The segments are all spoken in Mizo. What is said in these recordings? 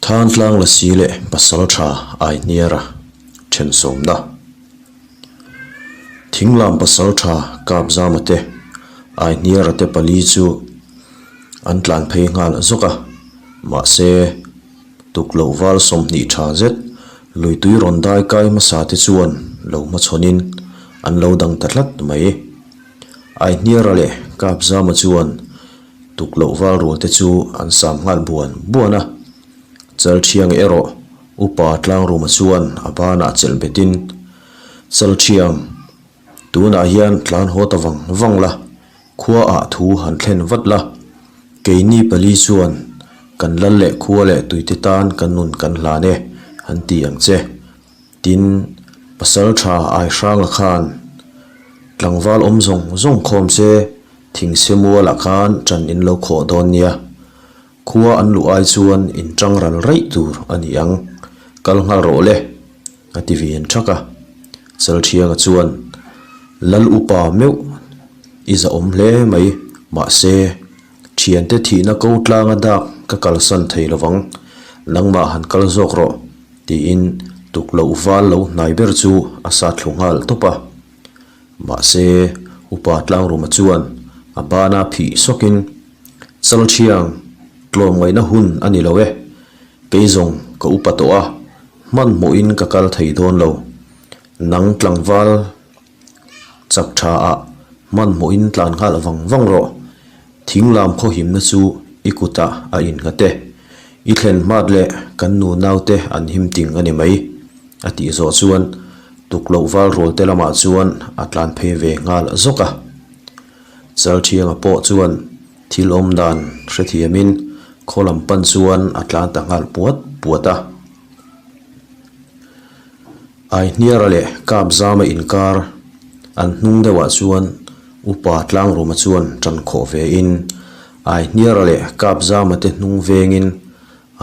Thantlang Lasi leh Pasaltha Aihniara thensawmna. Thinglam Pasaltha Kapzama te Aihniara te pali chu an tlan phei nghal zawk a, mahse tukloh val 20 tha zet luitui rawn dai kai hmasa te chuan lo hmachhawnin an lo dang ta tlat mai. Aihniara leh Kapzama chuan Tuk loh val rual te chu an sam nghal buan buan a, Chalthiang erawh upa Tlangruma chuan a banah chelh betin, Chalthiang, tunah hian tlan haw ta vang vang la, khua ah thu han thlen vat la, keini pali chuan kan lal leh khua leh tuite tan kan nun kan hlan e, han ti ang che. Tin, pasal tha Aihranga khan tlangval awm zawng zawng khawm se Thingse mualah khan ṭan in lo khawh dawn nia. Khua an luh ai chuan in ṭang ral raih tur a ni ang. Kal nghal rawh le, a ti ve en ṭhak a. Chalṭhianga chuan, Lal upa meuh i zahawm hle mai, mahse, ṭhiante thihna ko tlanga dak ka kalsan thei lovang, nangmah han kal zawk rawh, tiin tukloh val lo hnai ber chu a sat thlu nghal tawp a. Mahse, Upa Tlangruma chuan a bana phih sawkin, Chalthiang, tlawmngaihna hun a ni lo e. Kei zawng ka upa tawh a, hmanhmawhin ka kal thei dawn lo. Nang tlangval chak tha ah hmanhmawhin tlan nghal vang vang rawh. Thinglam khawhimna chu i kutah a innghat e. I thlen hmat leh kan nu naute an him ting a ni mai, a tih zawh chuan tukloh val rual te lamah chuan a tlan phei ve nghal zawk a. Chalthianga pawh chuan thil awm dan hrethiamin khaw lam pan chuan a tlan ta nghal puat puat a. Aihniara leh Kapzama inkar an hnung deuhah chuan Upa Tlangruma chuan tan khawh ve in Aihniara leh Kapzama te hnung vengin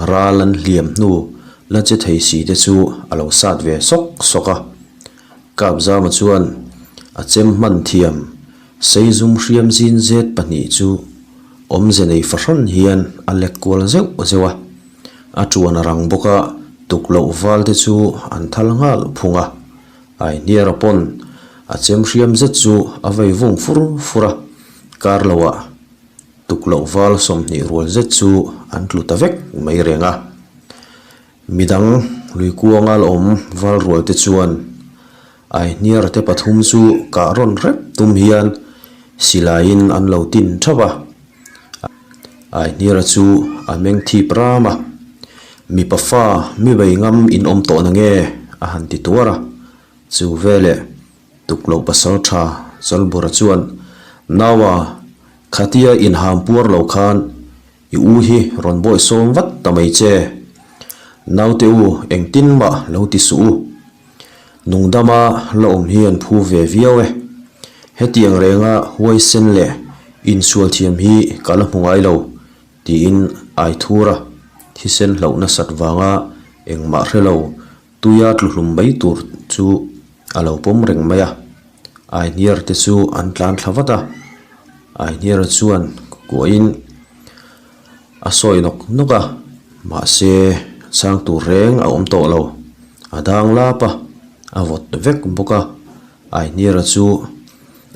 ral an hliam hnu la che thei si te chu a lo sat ve sawk sawk a. Kapzama chuan a chem hman thiam Seizum hriam zin zet pahnih chu awmze nei fahran hian a lek kual zeuh zeuh a. A tuan a rang bawk a, tuk loh val te chu an thal nghal phung a. Aihniara pawn a chem hriam zet chu a vei vung fur fur a, kar loah tuk loh val 20 rual zet chu an tlu ta vek mai reng a. Midang lui kuanga la awm val rual te chuan Aihniara te pathum chu kah rawn rep tum hian silaiin an lo tin thap a. Aihniara chu a meng thip ram a, Mipa fa mi bei ngam in awm tawh na nge? a han ti tuar a. Chu veleh tukloh pasal tha Chalbura chuan, Naua, khatia inham puar lo khan I u hi rawn bawih sawm vat ta mai che. Naute u engtin mah lo ti suh u. Nungdama la awm hi an phu ve viau e. Hetiang renga huaisen leh insual thiam hi ka la hmu ngai lo, tiin Aithur a thisen hlauh nasat vanga engmah hre lo tuia tluhlum mai tur chu a lo pawm reng mai a. Aihniar te chu an tlan thla vat a, Aihniara chuan kuahin a sawi nawk nawk a, mahse chhang tur reng a awm tawh lo. A dang lap a, a vawt vek bawk a, Aihniara chu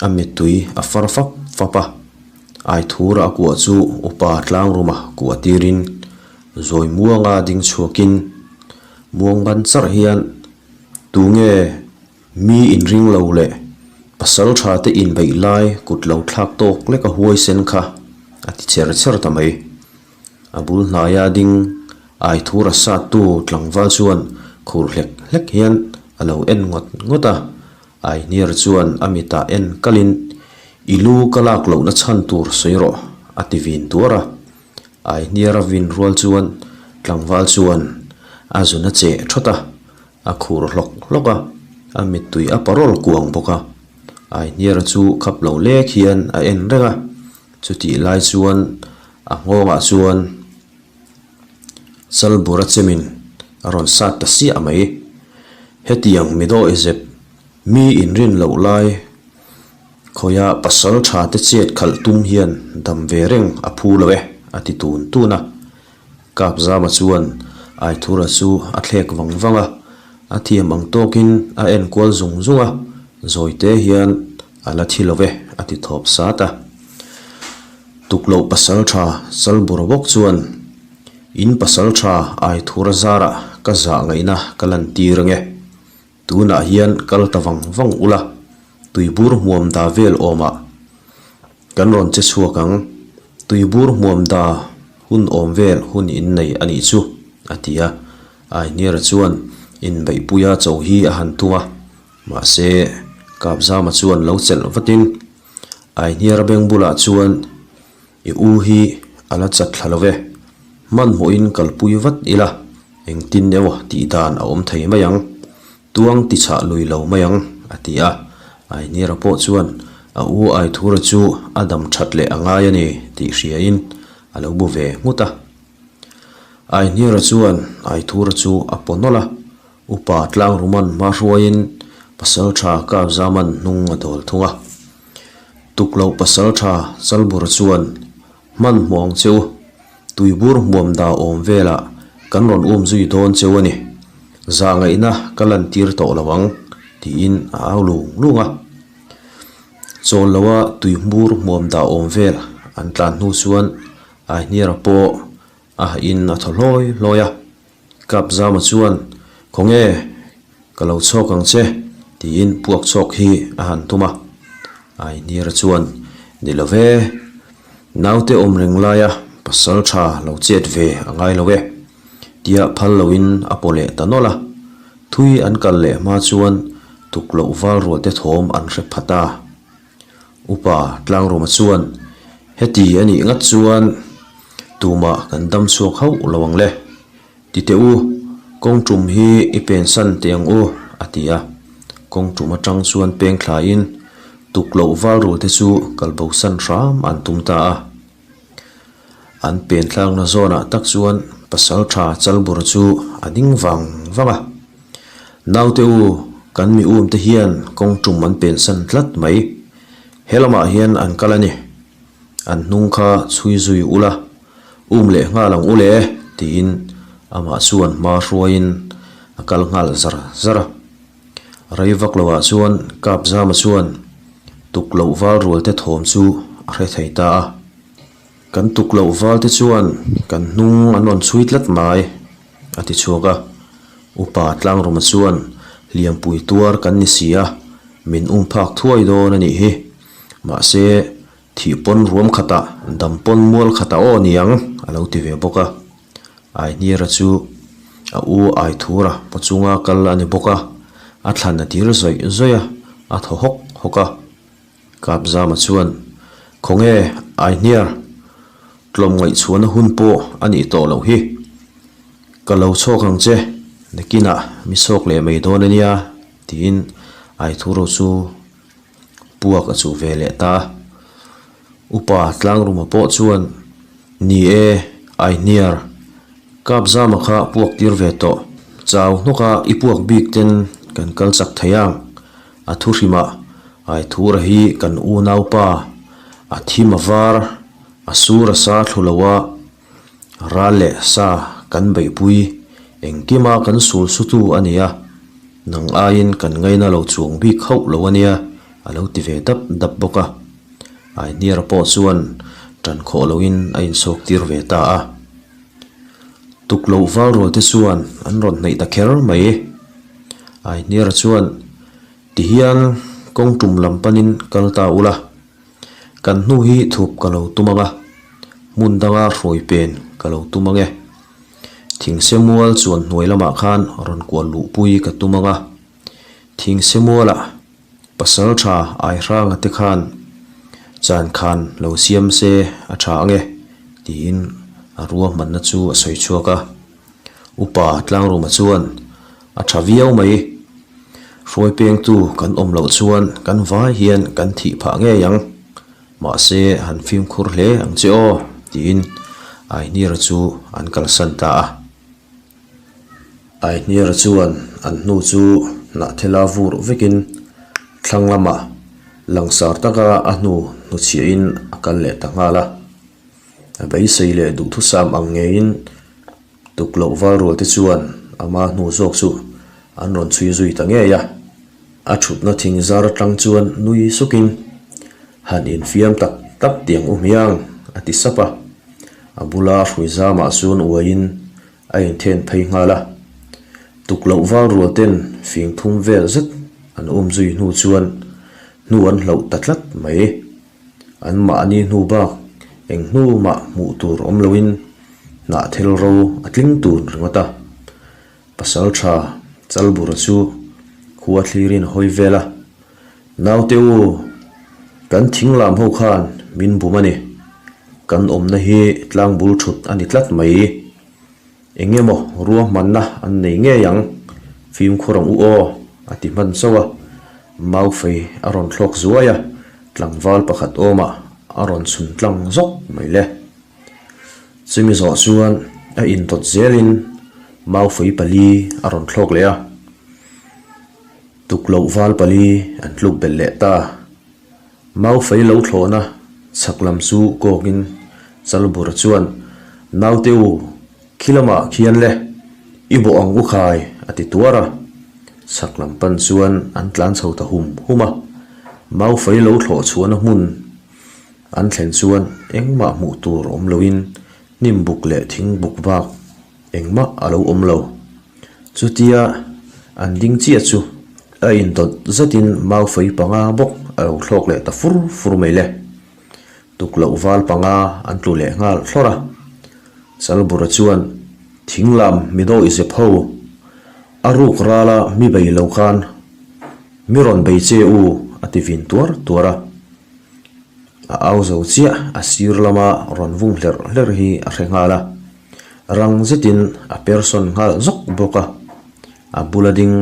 a mittui a far fap fap a, Aithura a kuah chu upa tlangruma kuah tirin zawi muanga ding chhuakin muang ban charh hian tunge Mi inring lo leh pasal tha te inbeih lai kut lo thlak tawk lek a huai sen kha a ti cher cher ta mai. A bul hnaia ding Aithur a sat tu tlangval chuan khur hlek hlek hian a lo en ngawt ngawt a, Aihniar chuan a mitah en kalin I lu ka lak lohna chhan tur sawi rawh a ti vin tuar a. Aihniar a vin rual chuan tlangval chuan a zun a cheh thawt a. A khur hlawk hlawk a, a mittui a parawl kuang bawk a. Aihniara chu khap lo lek hian a en reng a, chutih lai chuan a nghawngah chuan Chalbura chemin a rawn sat ta siah mai. Hetiang midawi zep mi inrin loh lai khawiah pasal tha te chet khalh tum hian dam ve reng a phu lo e, a ti tun tun a. Kapzama chuan. Aithura chu a thlek vang vang a, a thiam ang tawkin a en kual zung zung a, zawite hian a la thi lo ve a ti thawp sat a. Tukloh pasal tha Chalbura bawk chuan In pasal tha Aithura zarah ka zah ngaihna ka lan tir ange. Tunah hian kal ta vang vang ula, tuibur hmuam da vel awmah kan rawn che chhuak ang. Tuibur hmuam da hun awm vel hun in nei a nih chu, a ti a. Aihniara chuan inbeihpuia cho hi a han tum a, mahse Kapzama chuan lo chelh vatin Aihniara beng bulah chuan I u hi a la chat thla lo ve, hmanhmawhin kalpui vat ila, engtin emaw tih dan a awm thei mai ang, tuang ti chhah lui lo mai ang, a ti a. Ainira pawh chuan a u Aithura chu a dam that leh a ngai a ni tih hriain a lo bu ve nghut a. Ainira chuan Aithura chu a paw nawlh a, upa Tlangruman hma hruaiin Pasaltha Kapzaman hnung a dawl thung a. Tukloh pasaltha Chalbur chuan, Hman hmuh ang che u, tuibur hmuam da awm velah kan rawn um zui dawn che u a ni. Zahngaihna ka lantir tawh lo ang, tiin a au lung lung a. Chawl loa tuihmur hmuam da awm vel an tlan hnu chuan Aihniara pawh a hahin a thaw hlawi hlawi a. Kapzama chuan, Khawnge, ka lo chhawk ang che, tiin puak chhawk hi a han tum a. Ainira chuan, Ni lo ve, naute awm reng laia pasal tha lo chet ve a ngai lo e, tia phal loin a paw leh ta nawlh a. Thui an kal leh hma chuan tukloh val rualte thawm an hre phat a. Upa Tlangruma chuan, Heti a nih ngat chuan tumah kan dam chhuak hauh lo ang le. Ti teh u, kawng tum hi i pensan teh ang u, a ti a. Kawng tum atang chuan peng thlaiin tukloh val rul te chu kalbosan hram an tum ta a. An pen thlakna zawnah tak chuan Pasaltha Chalbura chu a ding vang vang a. Naute u, kan mi um te hian kawng tum an pensan tlat mai. He lamah hian an kal a ni. An hnung kha chhui zui ula, um leh nghal ang u le, tiin amah chuan hma hruaiin a kal nghal zar zar a. Rei vak loah chuan Kapzama chuan tuk loh val rual te thawm chu a hre thei ta a. Kan tuk loh val te chuan kan hnung an rawn chhui tlat mai, a ti chhuak a. Upa Tlangruma chuan hliampui tuar kan ni si a, min um phak thuai dawn a nih hi. Mahse, thih pawn ruam khatah, dam pawn mual khatah aw niang, a lo ti ve bawk a. Aihniara chu a u Aithura paw chunga kal a ni bawk a, a thlan a dil zawih zawih a, a thaw hawk hawk a. Kapzama chuan, Khawnge Aihniar, tlawm ngaihchhuahna hun pawh a nih tawh loh hi. Ka lo chhawk ang che, nakinah mi chhawk leh mai dawn a nia, tiin Aithura chu puak a chuh ve leh ta a. Upa Tlangruma pawh chuan, Ni e, Aihniar, Kapzama kha puak tir ve tawh. Chau hnawka i puak bik ten kan kal chak thei ang. A thu hrimah Aithura hi kan unaupa, a thim a var, a sur a sa thlu lo a, Ral leh sa kan beihpui, engkima kan sul sutu a ni a, nang aiin kan ngaina lo chuang bik hauh lo a nia, a lo ti ve dap dap bawk a. Aihniara pawh chuan tan khawh loin a insawk tir ve ta a. Tukloh val rual te chuan an rawn hnaih ta kher mai. Aihniara chuan, Tihian kawng tum lam panin kal ta ula. Kan hnu hi thup ka lo tum ang a, hmun danga hruai pen ka lo tum ang e. Thingse mual chuan hnuai lamah khan rawn kual luhpui ka tum ang a. Thingse mualah pasal tha Aihranga te khan chan khan lo siam se a tha ang e, tiin a ruahmanna chu a sawi chhuak a. Upa Tlangruma chuan a tha viau mai. Hruai pengtu kan awm loh chuan kan vai hian kan thih phah ngei ang. Mahse han fimkhur hle ang che aw, tiin Aihnira chu an kalsan ta a. Aihnira chuan an hnu chu hnahthela vur vekin thlang lamah langsar taka a hnu hnuchhiahin a kal leh ta nghal a. A beisei leh duhthusam ang ngeiin. Tukloh val rual te chuan ama hnu zawk chu an rawn chhui zui ta ngei a. A thutna thing zar atang chuan nui sukin, Han infiam tak tak tiang u hmiang, a ti sap a. A bula hrui zamah chuan uaiin a inthen phei nghal a. Tukloh val rual ten fing thum vel zet an um zui hnu chuan hnu an hloh ta tlat mai. An mahni hnu bak eng hnu mah hmuh tur awm loin hnah thel ro a tling tun ringawt a. Pasal tha Chalbura chu khua thlirin a hawi vel a, Naute u, kan thing lam ho khan min bum a ni. Kan awmna hi tlang bul thut a ni tlat mai. Eng emaw ruahmanna an nei ngei ang, fimkhur ang u aw, a ti hman chauh a. Maufei a rawn thlawk zuai a, tlangval pakhat awmah a rawn chhun tlang zawk mai le. Chumi zawh chuan a indawt zelin Maufei pali a rawn thlawk leh a, tukloh val pali an tluk belh leh ta. Maufei lo thlawhna chhak lam chu kawkin Chalbura chuan, Naute u, khi lamah khian le, i bawh ang u khai, a ti tuar a. Chhak lam pan chuan an tlan chho ta hum hum a, Maufei lo thlawh chhuahna hmun An thlen chuan engmah hmuh tur awm loin hnim buk leh thing buk bak engmah a lo awm lo. Chutia an ding chiah chu a indawt zatin maufei panga bawk a lo thlawk leh ta fur fur mai le. Tukloh val panga an tlu leh nghal thlawrh a. Chalbura chuan thing lam mi dawih zep ho a ruk rala mi bei lo khan mi rawn bei che u a ti vin tuar tuar a. A au zo chiah a sir lama rawn vung hlerh hlerh hi a hre nghal a, rang zetin a per sawn nghal zawk bawk a. A bula ding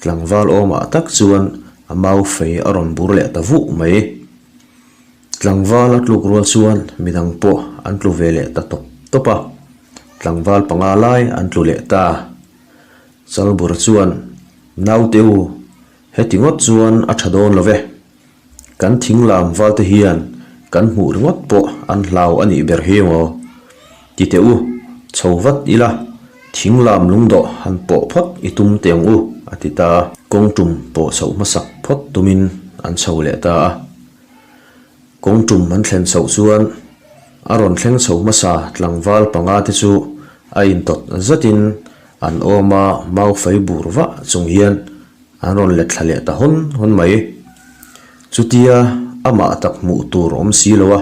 tlangval awmah tak chuan a mau fei a rawn bur leh ta vuh mai. Tlangval a tluk rual chuan midang pawh an tlu ve leh ta tawp tawp a, tlangval panga lai an tlu leh ta. Chalbura chuan, Naute u, heti ngawt chuan a tha dawn lo ve. Kan thing lam val te hian kan hmuh ringawt pawh an hlau a nih ber hi maw? Ti teh u, chho vat ila, thing lam lungdawh han pawh phawt i tum teh ang u, a ti ta a. Kawng tum pawh chhoh hmasak phawt tumin an chho leh ta a. Kawng tum an thlen chhoh chuan a rawn thleng chho hmasa tlangval panga te chu a intawt zatin an awm a, mau fei bur vah chung hian An rawn let thla leh ta hawn hawn mai. Chutia amah tak hmuh tur awm si lo a,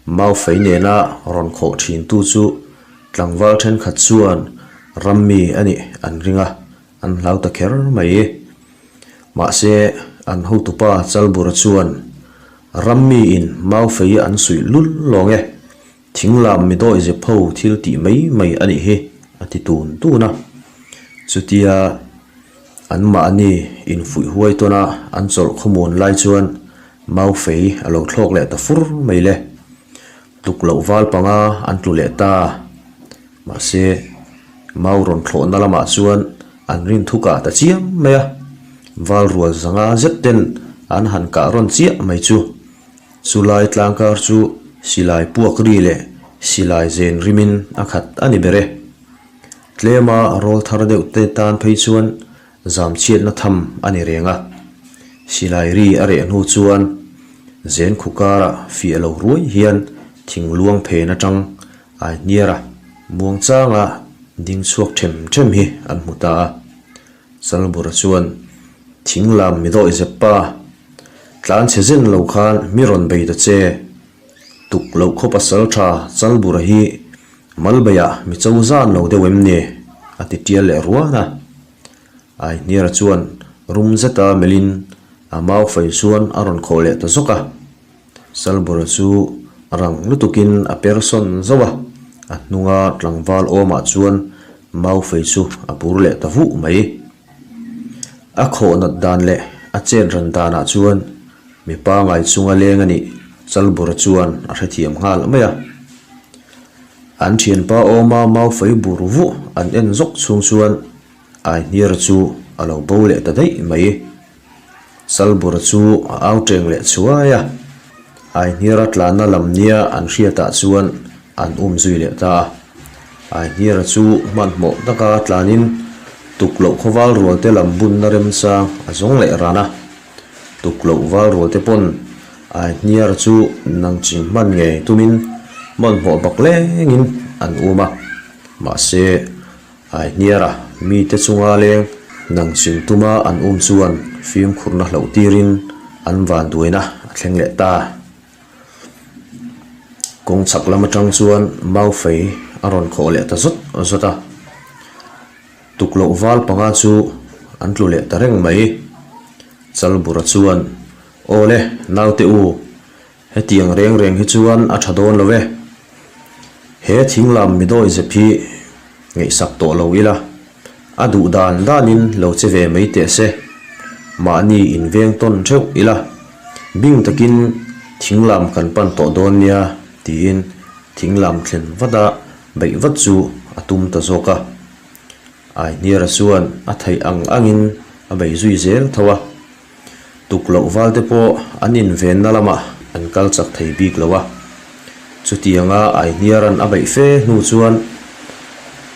Maufei nena rawn khawh thintu chu tlangval thenkhat chuan rammi a nih an ring a, an hlau ta kher mai. Mahse, an hotupa Chalbura chuan rammi in Maufei an suih lul lawng e, Thing lam mi dawi zep ho thil tih mai mai a nih hi, a ti tun tun a. Chutia anmahni infuih huai tawn a an chawlh khawmuan lai chuan Maufei a lo thlawk leh ta fur mai le. Tluk loh val panga an tlu leh ta. Mahse, Mau rawn thlawhna lamah chuan an rin thu kah ta chiam mai a. Val rual zanga zet ten an han kah rawn chiah mai chu. Chulai tlangkar chu silai puak ri leh silai zen rimin a khat a ni ber e. Tlema rawl thar deuh te tan phei chuan zam chhiatna tham a ni reng a. Silai ri a reh hnu chuan zen khu karah fiah lo ruai hian thing luang phen atang ai hniar a, muang changa ding chhuak them them hi an hmu ta a. Chalbura chuan thing lam mi dawih zep pa, tlan chhe zen lo khan mi rawn bei ta che. Tuk loh khaw pasal tha Chalbura hi Malbeiah mi cho zan lo deuh em ni? a ti tial leh ruan a. Aihniara chuan rum zeta melhin a mau fai chuan a rawn khawh leh ta zawk a. Chalbura chu rang lutukin a per sawn zauh a, a hnunga tlangval awmah chuan Maufei chu a bur leh ta vuh mai. A khawh nat dan leh a chet ran danah chuan mipa ngai chunga leng a nih Chalbura chuan a hrethiam nghal mai a. An thianpa awma Maufei bur vuh an en zawk chhung chuan Aihniara chu a lo bo leh ta daih mai. Chalbura chu a au teng leh chhuai a, Aihniara tlanna lam nia an hriatah chuan an um zui leh ta a. Aihniara chu hmanhmawh taka tlanin tukloh khawval rualte lam bunna remchang a zawng leh ran a. Tukloh val rualte pawn Aihniara chu nangching hman ngei tumin hmanhmawh bak lengin an um a. Mahse, Aihniara mite chunga leng nangching tuma an um chuan fimkhurna hloh tirin an vanduaina a thleng leh ta. Kawng chhak lam atang chuan mau fei a rawn khawh leh ta zawt zawt a, tukloh val panga chu an tlu leh ta reng mai. Chalbura chuan, Aw le, naute u, hetiang reng reng hi chuan a tha dawn lo e. He thing lam mi dawi zep hi ngaihsak tawh lo ila, a duh dan danin lo che ve mai teh se, mahni inveng tawn theuh ila, bing takin thing lam kan pan tawh dawn nia tiin thing lam thlen vat a beih vat chu a tum ta zawk a. Aihniara chuan a theih ang angin a bei zui zel tho a. Tuk loh val te pawh an invenna lamah an kal chak thei bik lo a. Chutianga Aihniaran a beih fe hnu chuan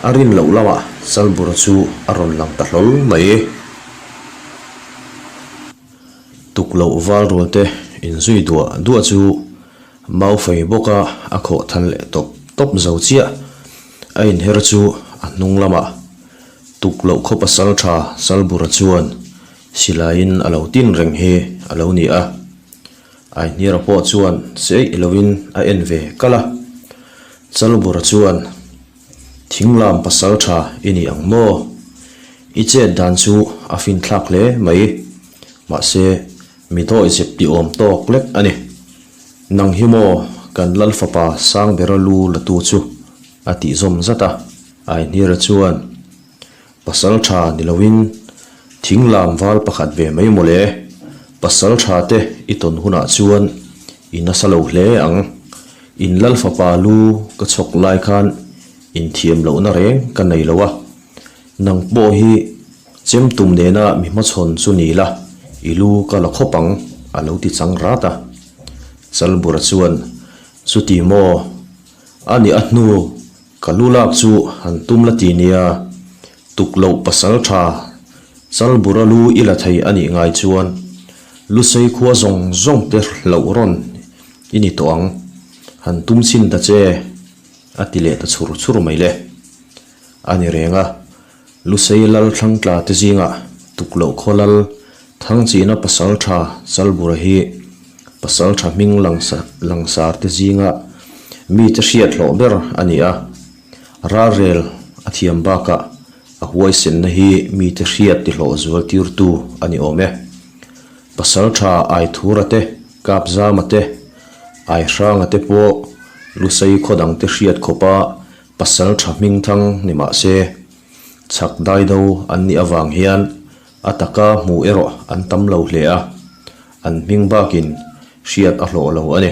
a rin loh lamah Chalbura chu a rawn lang ta hlawl mai. Tuk loh val rual te inzui duah duah chu mau fei bawka a khawh than leh tawp tawp zo chiah. A inher chu a hnung lamah tuk loh khaw pasal tha Chalbura chuan Silaiin a lo tin reng hi a lo ni a, Aihniara pawh chuan seih lovin a en ve kal a. Chalbura chuan, Thinglam pasal tha i ni ang maw? I chet dan chu a finthlak hle mai, mahse mi dawi zep ti awm tawk lek a ni. Nang hi maw kan Lal fapa Sangbera lu la tu chu a tih zawm zat a. Aihniara chuan, Pasal tha ni loin thing lam val pakhat ve mai mawle, pasal tha te i tawn hunah chuan i nasa lo hle ang. In lal fapa lu ka chhawk lai khan inthiam lohna reng ka nei lo a, nang pawh hi chem tum nena mi hmachhawn chu ni la, i lu ka la khawp ang a lo ti chang rat a. Chalbura chuan, Chuti maw? A nih a hnu Ka lu lak chu han tum la ti nia, tuk loh pasal tha, Chalbura lu i la thei a nih ngai chuan Lusei khua zawng zawng te hlauh rawn i ni tawh ang, han tum chhin ta che, a ti leh ta chhur chhur mai le. A ni reng a, Lusei lal thlangtla te zingah tuk loh khaw lal Thangchina pasal tha Chalbura hi pasal tha hming langsar te zinga mite hriat hlawh ber a ni a, ralrel a thiam bakah a huaisenna hi mite hriat ti hlawh zual tirtu a ni awm e. Pasal tha Aithura te, Kapzama te, Aihranga te pawh Lusei khaw dangte hriat khawpa pasal tha hming thang ni mah se, chhak daido an nih avang hian A taka hmuh erawh an tam lo hle a, an hming bakin hriat a hlawh lo a ni.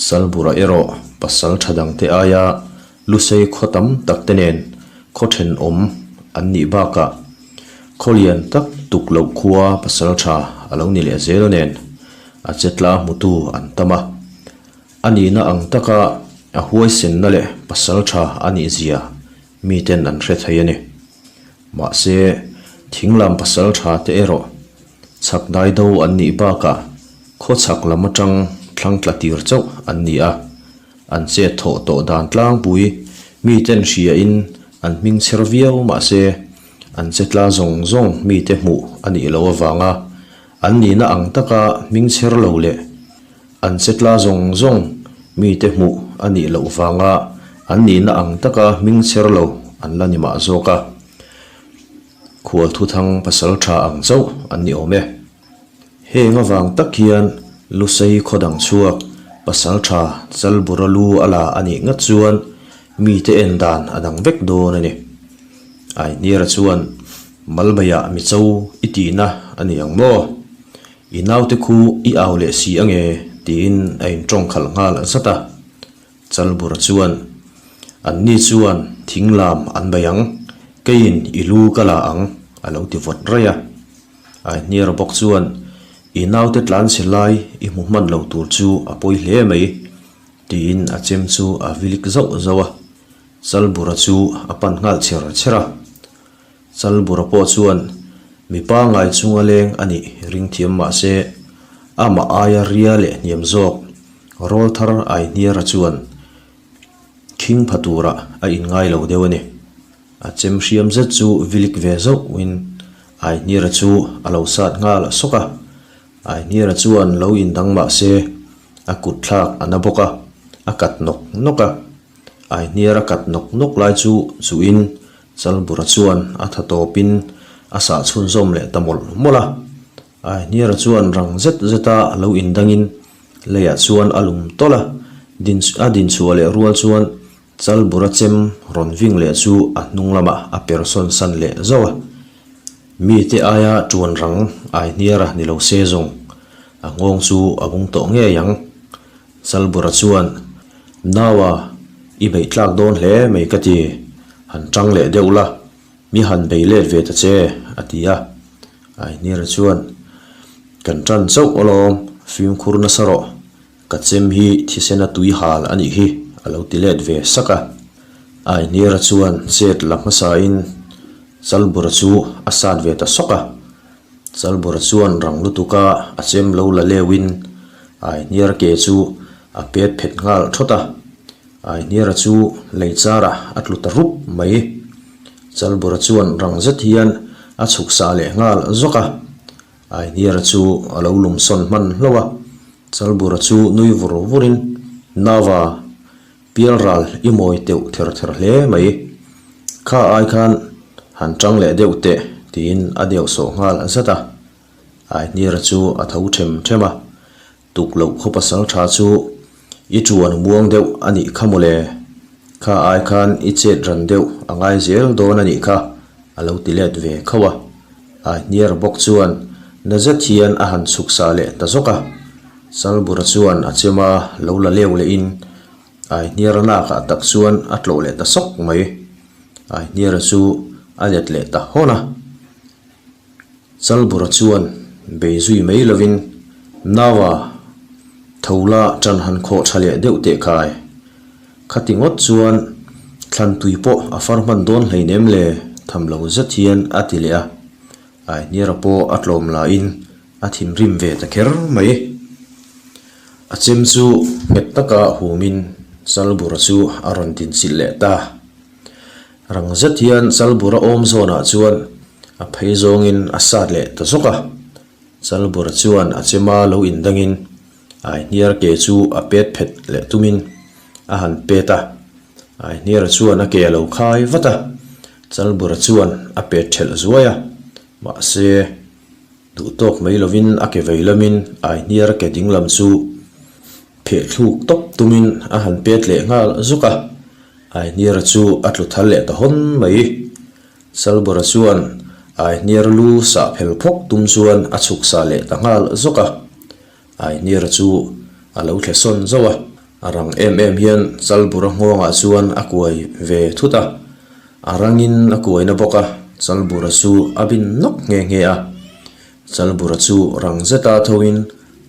Salbura erawh pasal tha dangte aia Lusei khaw tam tak te nen khaw thenawm an nih bakah khaw lian tak tuk loh khua pasal tha a lo ni leh zel nen a chetla hmutu an tam a. A nihna ang taka a huaisenna leh pasal tha a nih zia miten an hre thei a ni. Mahse, thinglam pasal tha te erawh chhak dai do an nih bakah khaw chhak lam atang thlang tla tir chauh an ni a, an chet thawh tawh dan tlangpui miten hriain an hming chher viau mahse an che tla zawng zawng mite hmuh a nih loh avanga an nihna ang taka hming chher lo leh An che tla zawng zawng mite hmuh a nih loh vanga an nihna ang taka hming chher lo an la ni mah zawk a, khual thuthang pasal tha ang chauh an ni awm e. Heng avang tak hian Lusei khaw dang chhuak pasal tha Chalbura lu a la a nih ngat chuan mite en dan a dang vek dawn a ni. Aihniara chuan Malbaiah micho i tihna a ni ang maw? I naute khu i au leh si ange tiin a intawng khalh nghal zat a. Chalbura chuan, Anni chuan thing lam an bei ang, keiin i lu ka la ang a lo ti vawt raih a. Aihniara bawk chuan, I naute tlanchhe lai i hmu hman lo tur chu a pawi hle mai tiin a chem chu a vilik zauh zauh a. Chalbura chu a pan nghal chher chher a. Chalbura pawh chuan mi pangngai chunga leng a nih ring thiam mah se, amah aia ria leh hniam zawk rawlthar Aihniara chuan khing pha turah a inngai lo deuh a ni. A chem hriam zet chu vilik ve zauhin Aihniara chu a lo sat nghal sawk a. Aihniara chuan lo indang mah se a kut thlak a na bawk a, a kat nawk nawk a. Aihniara kat nawk nawk lai chu chuhin Chalbura chuan a tha tawpin a sah chhunzawm leh ta mawlh mawlh a. Aihniara chuan rang zet zeta lo indangin leiah chuan a lum tawlh a, din a dinchhuah leh rual chuan Chalbura chem rawn ving leh chu a hnung lamah a per sawn san leh zauh a. Mite aia tuan rang Aihniara ni lo se zawng a nghawng chu a bung tawh ngei ang. Chalbura chuan, Naua, i beih tlak dawn hle mai ka ti, han tang leh deuh la, mi han bei let ve ta che, a ti a. Aihniara chuan, Kan tan chauh alawm, fimkhur nasa rawh, Ka chem hi thisena tui hal a nih hi, a lo ti let ve sak a. Aihniara chuan chet la hmasain Chalbura chu a sat ve ta sawk a. Chalbura chuan rang lutuka a chem lo la leuhin Aihniara ke chu a pet phet nghal thawt a. Aihniara chu lei charah a tlu ta rup mai. Chalbura chuan rang zet hian a chhuk sah leh nghal zawk a. Aihniara chu a lo lum sawn hman hlauh a. Chalbura chu nui vur vurin, Nava, pialral i mawi teuh ther ther hle mai. Kha ai khan han tang leh deuh teh, tiin a deuh sawh nghal zat a. Aihniara chu a tho them them a, tuk loh khaw pasal tha chu i tuan muang deuh a nih kha mawle. Kha ai khan i chet ran deuh a ngai zel dawn a nih kha, a lo ti let ve khauh a. Aihniara bawk chuan na zet hian a han chhuk sa leh ta zawk a. Chalbura chuan a chem a, lo la leu lehin Aihniara nakah tak chuan a tlawh leh ta sawk mai. Aihniara chu a let leh ta hawn a. Chalbura chuan bei zui mai lovin, Naua, tho la ṭan han khawh ṭha leh deuh teh khai. Khati ngawt chuan thlan tui pawh a far hman dawn hleinem le, tham lo zet hian a ti leh a. Aihniara pawh a tlawm lahin a thinrim ve ta kher mai. A chem chu nghet taka humin Chalbura chu a rawn dinchilh leh ta. Rang zet hian Chalbura awm zawnah chuan a phei zawngin a sat leh ta zawk a. Chalbura chuan a chema lo indangin Aihniar ke chu a pet phet leh tumin a han pet a, Aihniara chuan a ke a lo khai vat a, Chalbura chuan a pet thelh zuai a, mahse duh tawk mai lovin a ke vei lamin Aihniara ke ding lam chu pheh thluk tawp tumin a han pet leh nghal zuk a, Aihniara chu a tlu thal leh ta hawn mai. Chalbura chuan Aihniar lu sah phel phawk tum chuan a chhuk sah leh ta nghal zawk a. Aihniara chu a lo thle sawn zauh a, a rang em em hian Chalbura nghawngah chuan a kuai ve thut a. A rangin a kuaina bawk a, Chalbura chu a bin nawk nghe nghe a. Chalbura chu rang zeta thoin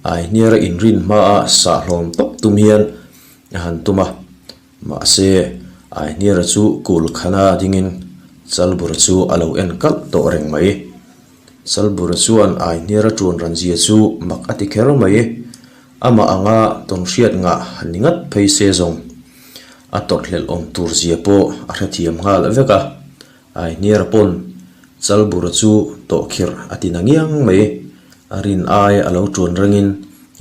Aihniara inrin hmaa sah hlawm tawp tum hian a han tum a. Mahse, Aihniara chu kul khana dingin Chalbura chu a lo en kalh tawh reng mai. Chalbura chuan Aihniara tuan ran zia chu mak a ti kher mai. Amah anga tawnhriat ngah han ni ngat phei se zawng. A tawrhhlelh awm tur zia pawh a hrethiam nghal vek a. Aihniara pawn Chalbura chu tawhkhirh a ti na ngiang mai. A rin ai a lo tuan rengin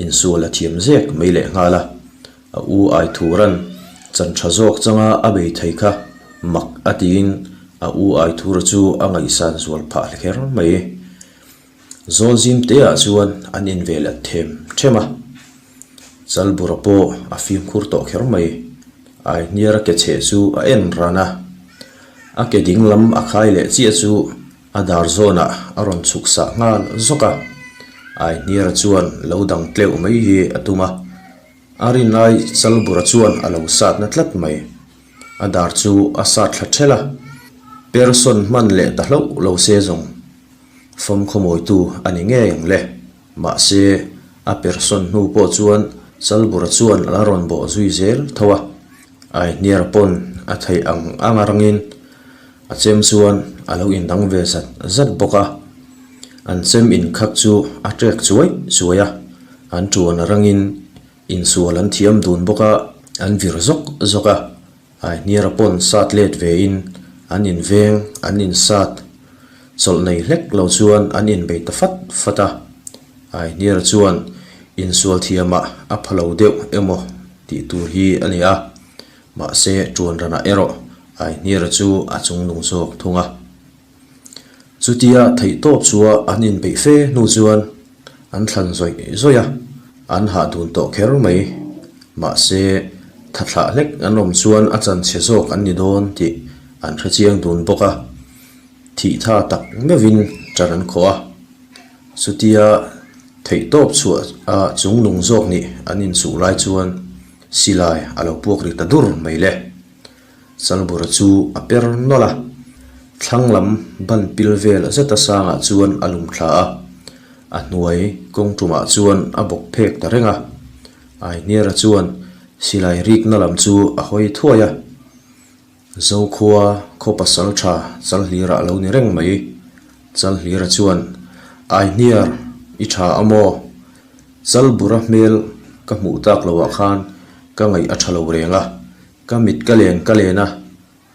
insual a thiam zek mai lehnghal a. A u Aithuran chan tha zawk changa a bei thei kha mak a tiin a u Aithura chu a ngaihsan zual phah hle kher mai. Zawlzim teah chuan an invelat them them a, Chalbura pawh a fimkhur tawh kher mai. Aihniara ke chheh chu a en ran a, a ke ding lam a khai leh chiah chu a dar zawnah a rawn chhuk sah nghal zawk a. Aihniara chuan lo dang tleuh mai hi a tum a. A rinai Chalbura chuan a lo satna tlat mai. A dar chu a sat thla ṭhelh a, Person hman leh ta hlauh lo se zawng fawm khawmawitu a ni ngei ang le. Mahse, a person hnu pawh chuan Chalbura chuan a la rawn bawh zui zel tho a. Aihniara pawn. a theih ang ang a rangin a chem chuan a lo indang ve zat zat bawk a. An chem inkhak chu a ṭek chuai chuai a, an ṭuan a rangin insual an thiam dun bawk a, an vir zawk zawk a. Aihniara pawn sat let ve in an inveng an insat chawlh nei hlek lo chuan an inbei ta fat fat a. Aihniara chuan insual thiamah a pha lo deuh emaw tih tur hi a ni a, mahse tuan ranah erawh Aihniara chu a chungnung zawk thung a. Chutia theihtawp chua an inbeih fe hnu chuan an thlan zawih zawih a, an hah dun tawh kher mai. Mahse, tha thlah hlek an awm chuan a chanchhe zawk an ni dawn tih an hre chiang dun bawk a, thih tha tak meuhin ṭan an khawh a. Chutia theihtawp chhuah a chungnung zawk nih an inchuh lai chuan silai a lo puak ri ta dur mai le. Chalbura chu a per nawlh a, thlang lam ban pil vel zeta sangah chuan a lum thla a, a hnuai kawng tumah chuan a bawk phek ta reng a. Aihniara chuan silai rikna lam chu a hawi thuai a, Zokhua khaw pasal tha Chalhlira a lo ni reng mai. Chalhlira chuan, Aihniar, i tha a maw? Chalbura hmel ka hmuh tak loah khan ka ngaih a tha lo reng a, Ka mit ka len ka len a,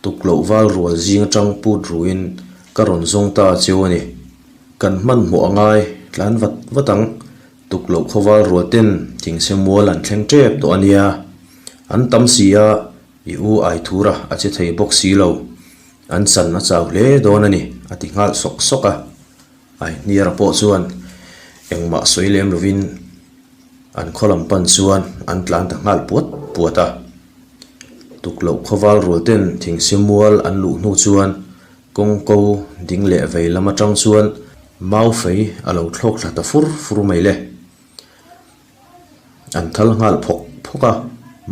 tuk loh val rual zing atang put ruin ka rawn zawng ta cheu a ni. Kan hmanhmawh a ngai tlan vat vat ang, tuk loh khaw val rual ten thingse mual an thleng tep tawh a nia. An tam si a, i u ai thura a che thei bawk si lo. An chan a chau hle dawn a ni, a ti nghal sawk sawk a. Aihniara pawh chuan engmah sawi lem lovin an khaw lam pan chuan an tlan ta nghal puat puat a. Tukloh khawval rual ten thingse mual an luh hnu chuan kawng ko ding leh vei lam atang chuan mau fei a lo thlawk thla ta fur fur mai le. An thal nghal phawk phawk a,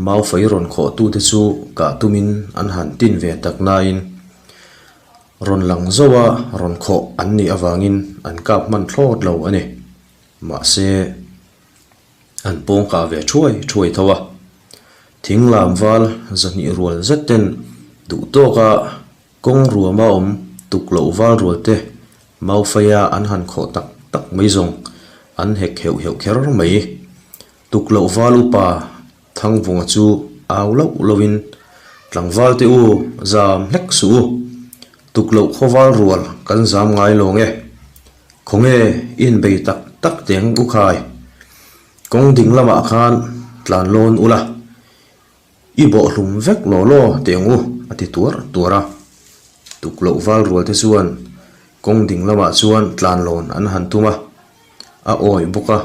mau fei rawn khawh tute chu kah tumin an han tin ve tak nain Rawn lang zauh a, rawn khawh an nih avangin an kap hman thlawt lo a ni. Mahse, an pawng kah ve thuai thuai tho a. Thing lam val zahnih rual zet ten duh tawka kawng ruama awm tuk loh val rual te Maufeia an han khawh tak tak mai zawng an hek heuh heuh kher mai. Tuk loh val upa Thangvunga chu au loh lohin, Tlangval te u, zam hlek suh u. Tuk loh khawval rual kan zam ngai lo nge. Khawnge i inbei tak tak teng u khai. Kawng ding lamah khan tlan lawn ula, i bawhhlum vek law law teng u, a ti tuar tuar a. Tuk loh val rual te chuan kawng ding lamah chuan tlan lawn an han tum a, a awih bawk a.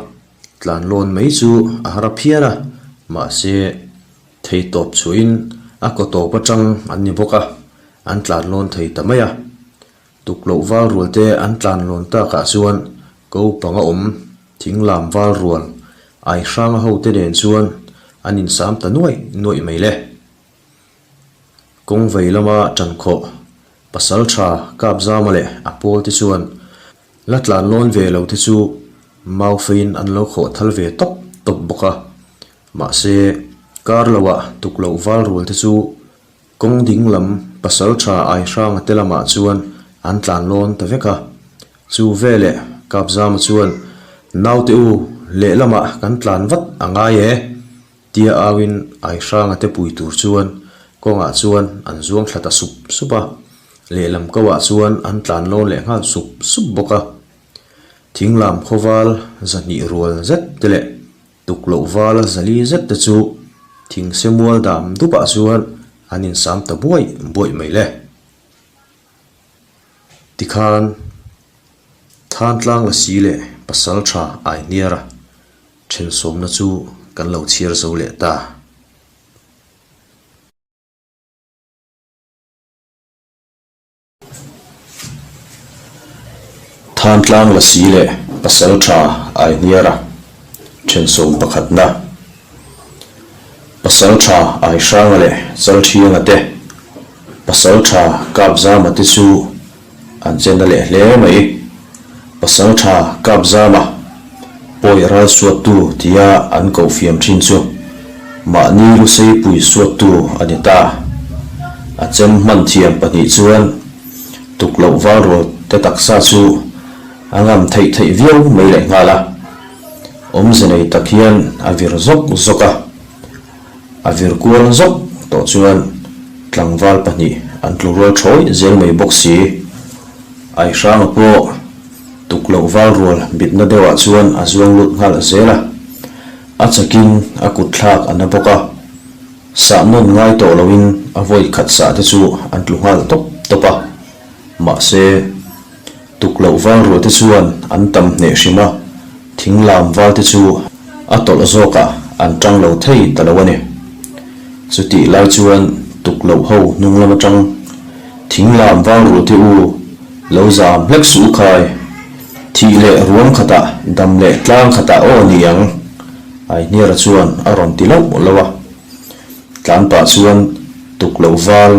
Tlan lawn mai chu a har a phian a, mahse thei tawp chhuahin a kaw tawp atang an ni bawk a, an tlan lawn thei ta mai a. Tukloh val rual te an tlan lawn takah chuan ko panga awm thing lam val rual ai hranga ho te nen chuan an insam ta nuaih nuaih mai le. Kawng vei lama ṭankhawh pasalṭha Kapzama leh a pawl te chuan La tlan lawn ve lo te chu mau feiin an lo khawh thal ve tawp tawp bawk a, mahse kar loah tuk loh val rual te chu kawng ding lam pasal tha ai hranga te lamah chuan an tlan lawn ta vek a. Chu veleh Kapzama chuan naute u lehlamah kan tlan vat a ngai e. Tia auin Aihranga te pui tur chuan kawngah chuan an zuang thla ta sup sup a, lehlam kauah chuan an tlan lawn leh nghal sup sup bawk a. Thinglam khawval zahnih rual zet te leh tukloh val zali zet te chu thingse mual dam dupah chuan an insam ta buaih buaih mai le. Tikhan Thantlang Lasi leh Pasaltha Aihniara Thensawmna chu kan lo chhiar zo leh ta. Thantlang Lasi leh Pasaltha Aihniara thensawm pakhatna, Pasaltha Aihranga leh Chalthianga te, Pasaltha Kapzama te chu An che na leh hle mai. Pasaltha Kapzama pawi ral suattu tia an koh fiam thin chu mahni luseipui suattu a ni ta. A chem hman thiam pahnih chuan tukloh valrual te taksa chu a ngam theih theih viau mai leh nghal a. Awmze nei tak hian a vir zawk zawk a. A vir kual zawk tawh chuan tlangval pahnih an tlu rual thawi zel mai bawk si. Aihranga pawh tukloh valrual bitna deuhah chuan a zuang lut nghal zel a. A chakin a kut thlak a na bawk a, sah nawn ngai tawh loin a vawi khat sah te chu an tlu nghal tawp tawp a. Mahse, tuk loh val ruah te chuan an tam hneh hrim a, thing lam val te chu a tawlh zawkah an tang lo thei ta lo a ni. Chutih lai chuan tuk loh ho hnung lam atang thing lam val ruah te u lo zam hlek suh u khai. Thih leh ruang khatah dam leh tlang khatah aw ni ang, Aihniara chuan a rawn ti lauh lauh a. Tlan pah chuan tuk loh val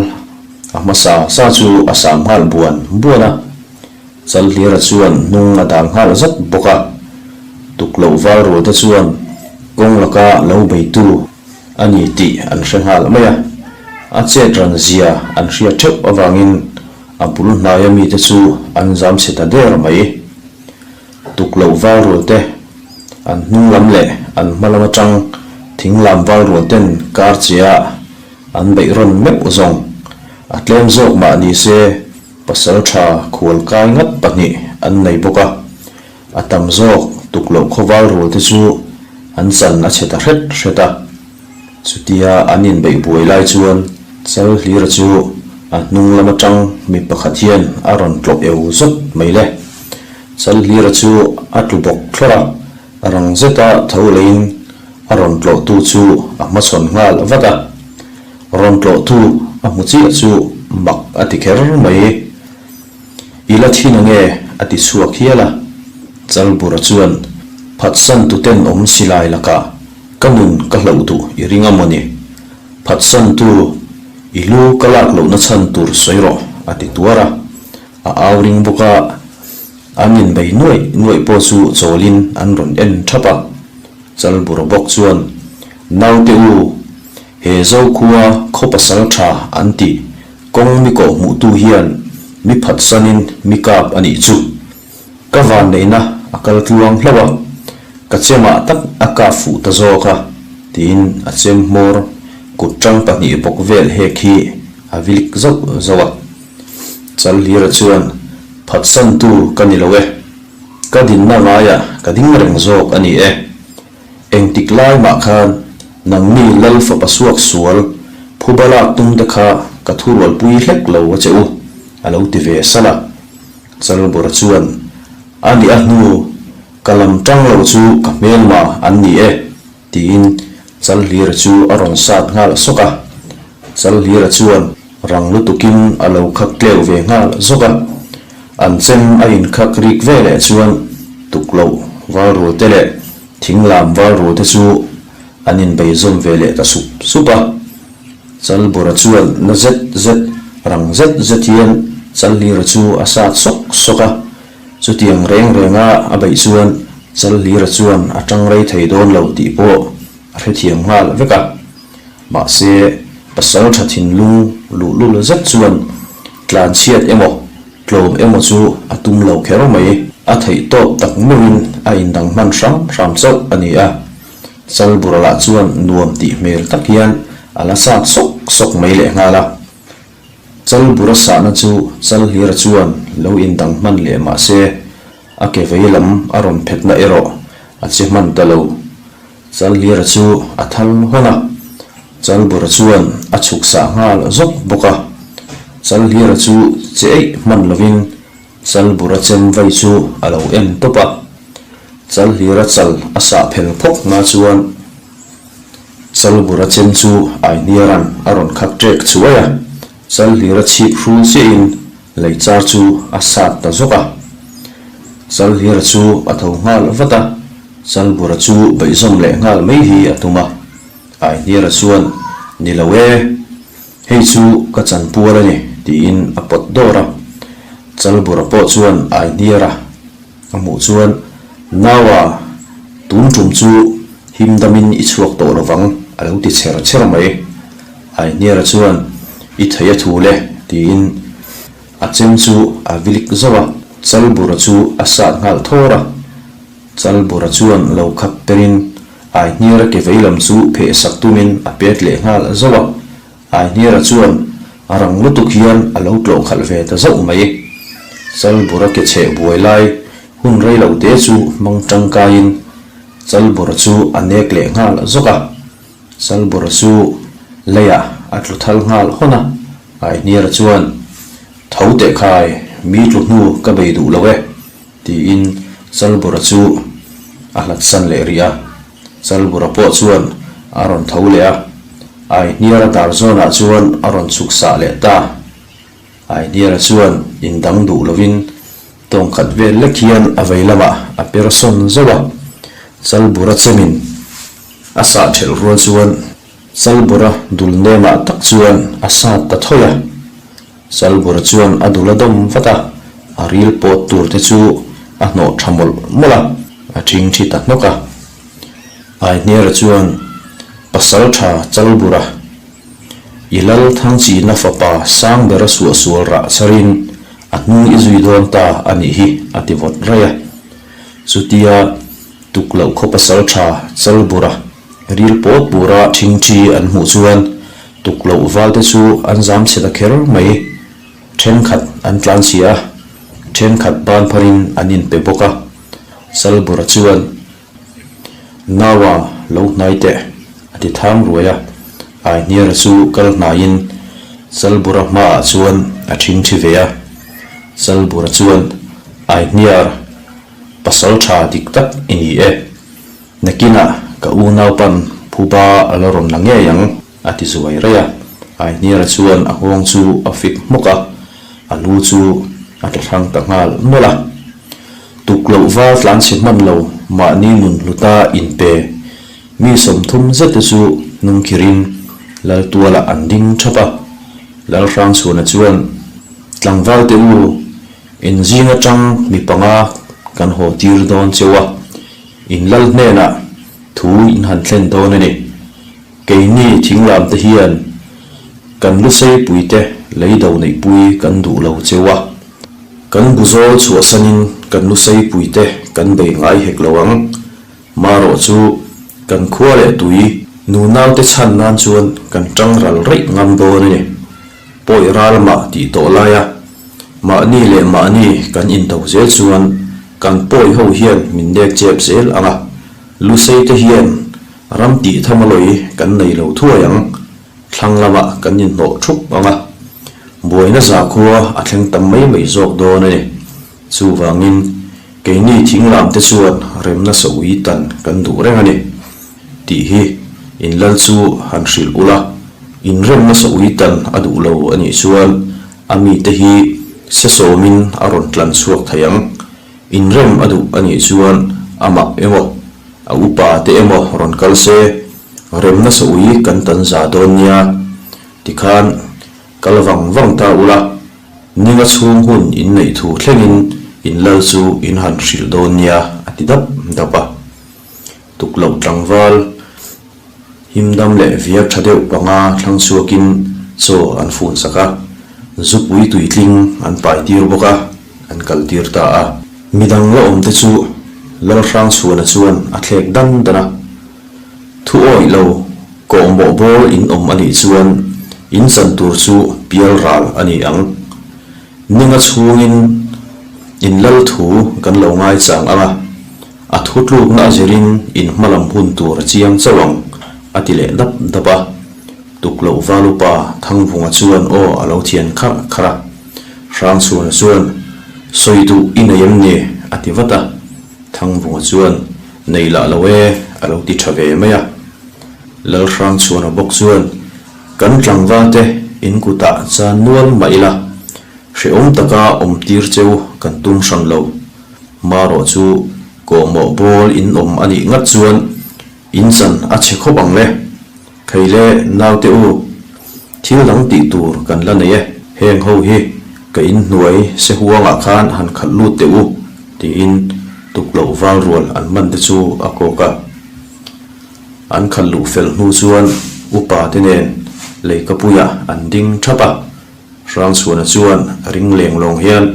a hmasa sa chu a sam nghal buan buan a. Chalhlira chuan hnung a dal nghal zat bawk a. Tuk loh val rualte chuan kawng laka lo beitu a ni tih an hre nghal mai a. A chet ran zia an hriat theuh avangin A bul hnaia mite chu an zam chhe ta der mai. Tuk loh val rual te, an hnung lam leh an hma lam atang thing lam val rual ten kar che a an beih rawn meuh zawng. A tlem zawk mah ni se pasal tha khual kai ngat pahnih an nei bawk a. A tam zawk tuk loh khaw val rual te chu an chan a chhe ta hret hret a. Chutia an inbeih buai lai chuan Chalhlira chu a hnung lam atang mi pakhat hian a rawn tlawh eu zawt mai le. Chalhlira chu a tlu bawk thlawrh a, rang zeta tho leiin a rawn tlawhtu chu a hmachhawn nghal vat a. Rawn tlawhtu a hmu chiah chu mak a ti kher mai. I la thin ange a ti chhuak hial a. Chalbura chuan phatsan tuten awm silai lakah Ka nun ka hlauh duh i ring a mawni? Phatsantu, i lu ka lak lohna chhan tur sawi rawh, a ti tuar a. A au ring bawk a, an inbei nuaih nuaih pawh chu chawlin an rawn en thap a. Chalbura bawk chuan, Naute u, he Zokhua khaw pasal tha an tih kawng mi kawh hmuhtu hian mi phatsanin mi kap a nih chu. Ka vanneihna a kal tluang hlauh a, ka chemah tak a kap fuh ta zawk a, tiin a chem hmawr kut tang pahnih bawk vel hek hi a vilik zauh zauh a. Chalhlira chuan, Phatsantu ka ni lo e, ka dinna ngaiah ka ding reng zawk a ni e. Engtik lai mah khan nangni Lal fapa suak sual phuba lak tum te kha ka thurualpui hlek lo a che u, a lo ti ve salh a. Chalbura chuan, A nih a hnu, ka lam tang lo chu ka hmelma an ni e, tiin Chalhlira chu a rawn sat nghal sawk a. Chalhlira chuan rang lutukin a lo khak tleu ve nghal zawk a. An chem a inkhak rik ve leh chuan tukloh valrul te leh thinglam valrul te chu an inbei zawm ve leh ta sup sup a. Chalbura chuan na zet zet, rang zet zet hian Chalhlira chu a sat sawk sawk a. Chutiang reng renga a beih chuan Chalhlira chuan a tang rei thei dawn lo tih pawh a hrethiam nghal vek a. Mahse, pasal tha thinlung luhlul zet chuan tlan chhiat emaw, tlawm emaw chu a tum lo kher mai. A theih tawp tak meuhin a indang hman hram hram chauh a ni a. Chalbura lah chuan nuam tih hmel tak hian a la sat sawk sawk mai leh nghal a. Chalbura sahna chu Chalhlira chuan lo indang hman leh mah se, a ke vei lam a rawn phetna erawh a che hman ta lo. Chalhlira chu a thal hawn a, Chalbura chuan a chhuk sah nghal zawk bawk a. Chalhlira chu che eih hman lovin Chalbura chem vai chu a lo en tawp a. Chalhlira chal a sah phel phawk hma chuan Chalbura chem chu Aihniaran a rawn khak ṭek chuai a, Chalhlira chhip hrul chiahin lei char chu a sat ta zawk a. Chalhlira chu a tho nghal vat a, Chalbura chu beihzawm leh nghal mai hi a tum a. Aihniara chuan, Ni lo e, hei chu ka chanpual a ni, tiin a pawt dawr a. Chalbura pawh chuan Aihniara A hmuh chuan, Naua, tun tum chu him damin i chhuak tawh lovang, a lo ti chher chher mai. Aihniara chuan, I thei a thu le, tiin a chem chu a vilik zauh a, Chalbura chu a sat nghal thawr a. Chalbura chuan lo khap perin Aihniara ke vei lam chu pheh sak tumin a pet leh nghal zauh a. Aihniara chuan a rang lutuk hian a lo tlawh khalh ve ta zauh mai. Chalbura ke chheh buai lai hun rei lo te chu hmang tangkaiin Chalbura chu a nek leh nghal zawk a. Chalbura chu leiah a tlu thal nghal hawn a, Aihniara chuan, Tho teh khai, mi tlu hnu ka bei duh lo e, tiin Chalbura chu a hlatsan leh rih a. Chalbura pawh chuan a rawn tho leh a, Aihniara dar zawnah chuan a rawn chhuk sah leh ta. Aihniara chuan indang duh lovin tawng khat vel lek hian a vei lamah a per sawn zauh a, Chalbura chemin a sah thelh rual chuan Chalbura dul nemah tak chuan a sat ta thawi a. Chalbura chuan a dul a dawm vat a, a ril pawt tur te chu a hnawh tha mawlh mawlh a, a thing thi ta hnawk a. Aihniara chuan Pasal tha Chalbura, I lal Thangchina fapa sang bera suahsual rah chharin a hnung i zui dawn ta a nih hi, a ti vawt raih a. Chutia tukloh khaw pasal tha Chalbura ril pawt pura thingthi an hmuh chuan tukloh valte chu an zam chhe ta kher mai. Thenkhat an tlanchhia a, thenkhat ban pharin an inpe bawk a. Chalbura chuan. Naua lo hnai teh, a ti thang ruai a. Aihniara chu kal hnaiin Chalbura hmaah chuan a thingthi ve a. Chalbura chuan, Aihniar, pasal tha dik tak i ni e. Nakinah ka unaupan phuba a la rawn la ngei ang, a ti zuai raih a. Aihniara chuan a nghawng chu a fik hmawk a, a lu chu a tla hrang ta nghal nawlh a. Tuk loh val tlan chhe hman lo mahni nun hluta inpe mi 30 zet te chu hnungkhirin Laltualah an ding thap a. Lalhrangchhuana chuan, Tlangval te u, in zing atang mi panga kan haw tir dawn cheu a, in lal hnenah thu in han thlen dawn a ni. Keini thinglam te hian kan lusei puite leido neihpui kan duh lo cheu a. Kan buzawl chhuahsanin kan lusei puite kan bei ngai hek lo ang. Marawh chu kan khua leh tui nunaute chhan nan chuan kan tang ral raih ngam dawn a ni. Pawi ral mah tih tawh laia mahni leh mahni kan indo zel chuan kan pawi ho hian min nek chep zel ang a, lusei te hian ram tih tham a lawi kan nei lo thuai ang. Thlang lamah kan inhnawh thup ang a, buaina zakhua a thleng tam mai mai zawk dawn a ni. Chuvangin, keini thinglam te chuan remna sa ui tan kan duh reng a ni tih hi in lal chu han hrilh ula, inremna sa ui tan a duh lo a nih chuan a mite hi se sawmin a rawn tlan chhuak thei ang. Inrem a duh a nih chuan amah emaw, a upa te emaw rawn kal se, Remna sa ui kan tan za dawn nia, tikhan kal vang vang ta ula, ninga chhung hun in neih thu thlengin in lal chu in han hrilh dawn nia a ti dap dap a. Tukloh tlangval himdam leh viak tha deuh panga thlang chhuakin chaw an fun sak a, zupui tuitling an pai tir bawk a, an kal tir ta a. Midang la awmte chu Lalhrangchhuana chuan a thlek dan dan a. Thu awih lo, kawhmawh bawl in awm a nih chuan in chan tur chu pial ral a ni ang. Ninga chhungin in lal thu kan lo ngaichang ang a, a thu tlukna a zirin in hmalam hun tur a chiang chauh ang, a ti leh dap dap a. Tukloh Valupa Thangvunga chuan aw a lo thian kharh kharh a. Hrangchhuana chuan, Sawi duh i nei em ni? a ti vat a. Thangvunga chuan, Nei lah lo e, a lo ti tha ve mai a. Lalhrangchhuana bawk chuan, Kan tlangvalte in kutah chan nual mah ila, hrehawm taka awm tir cheu kan tum hran lo. Marawh chu kawhmawh bawl in awm a nih ngat chuan in chan a chhe khawp ang le. Thei le naute u, thil dang tih tur kan la nei e, heng ho hi ka in hnuai se huangah khan han khalh lut teh u, tiin tukloh val rual an man te chu a kawk a. An khalh luh fel hnu chuan upa te nen Leikapuiah an ding thap a. Hrangchhuana chuan ring leng lawng hian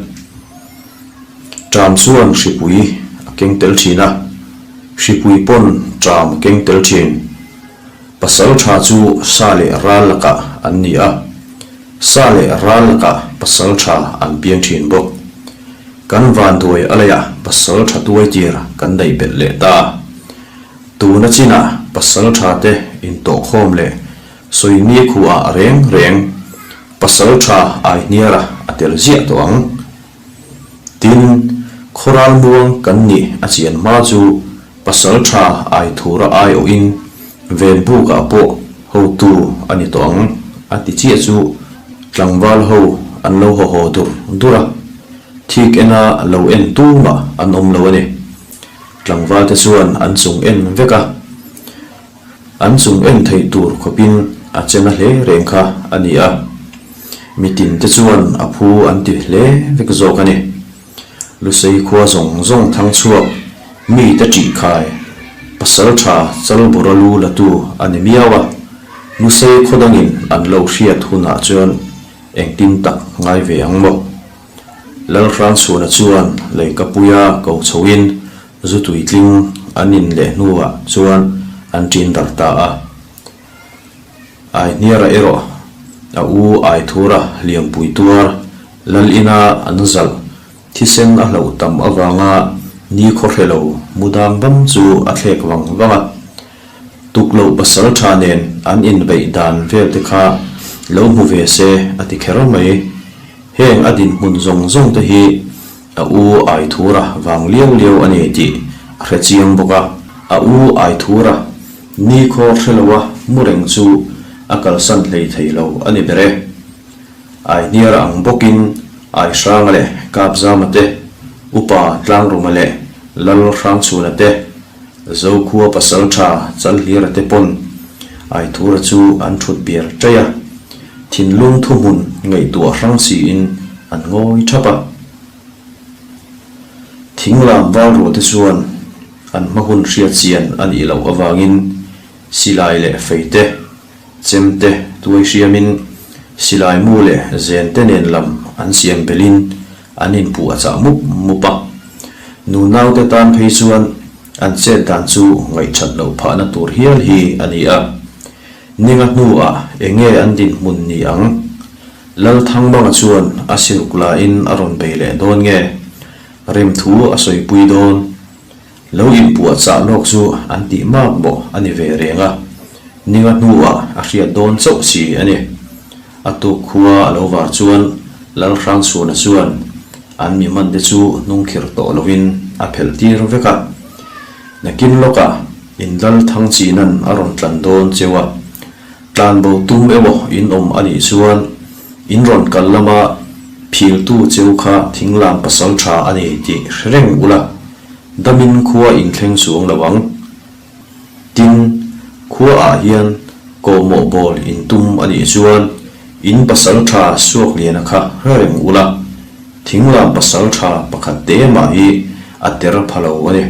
Ṭam chuan hripui a keng tel ṭhin a, hripui pawn ṭam a keng tel ṭhin. Pasal ṭha chu sa leh ral lakah an ni a, sa leh ral lakah pasal ṭha an piang ṭhin bawk. Kan vanduai a leiah pasal ṭha tuai tir kan daih belh leh ta. Tuna chinah pasal ṭha te intawhkhawm leh Sawini khuah reng reng pasal tha Aihniara a tel ziah tawh ang. Tin, khawral muang kan nih a chian hma chu pasal tha Aithura aiawhin Venbukah pawh hotu a ni tawh ang a ti chiah chu tlangval ho an lo haw haw dur dur a, thik ena lo en tumah an awm lo a ni. Tlangval te chuan an chung en vek a. An chung en theih tur khawpin a che na hle reng kha a ni a, mitin te chuan a phu an ti hle vek zawk a ni. Lusei khua zawng zawng thang chhuak, mi te ṭih khai, pasal ṭha chalbura lu la tu a ni miau a, Lusei khaw dangin an lo hriat hunah chuan engtin tak ngai ve ang maw? Lalhrangchhuana chuan leikapuia ko chhoin Zu tuitling an in leh hnuah chuan an ṭin dar ta a. Aihniara erawh a u Aithura hliampui tuar lal ina an zalh thisen a hlauh tam avanga ni khaw hre lo mu dang dam chu a thlek vang vang a. Tukloh pasal tha nen an inbeih dan vel te kha lo hmu ve se a ti kher mai. Heng a dinhmun zawng zawng te hi A u Aithura vang liau liau a ni tih a hre chiang bawk a. A u Aithura nikhaw hre loa mu reng chu a kalsan hlei thei lo a ni ber e. Aihniara ang bawkin Aihranga leh Kapzama te, Upa Tlangruma leh Lal Hrangchhuna te, Zokhua Pasaltha Chalhlira te pawn Aithura chu an thut biar chaih a. Thinlung thuhmun ngaihtuah hrang siin an ngawi thap a. Thinglam valruah te chuan an hma hun hriat chian a nih loh avangin silai leh fei te, chem te tuai hriamin silai mu leh zen te nen lam an siam belhin an inpuh a chah mup mup a. Nunaute tan phei chuan an chet dan chu ngaihchat loh phahna tur hial hi a ni a. Ninga hnuah enge an dinhmun ni ang? Lalthangmanga chuan a siruk lain a rawn bei leh dawn nge? Remthu a sawipui dawn. Lo inpuah chah lawk chu an tih mak maw a ni ve reng a, ninga hnuah a hriat dawn chauh si a ni. A tuk khua a lo var chuan Lalhrangchhuana chuan an mi hmante chu hnungkhirh tawh lovin a phelh tir vek a. Nakin lawkah in Lalthangchinan a rawn tlan dawn cheu a. Tlanbo tum emaw in awm a nih chuan in rawn kal lama philtu cheu kha thinglam pasal tha a ni tih hre reng ula, damin khua in thleng chuang lo ang. Tin, khua ah hian kawhmawh bawl in tum a nih chuan in pasal tha Suakliana kha hre reng ula, thinglam pasal tha pakhat te mah hi a ter pha lo a ni.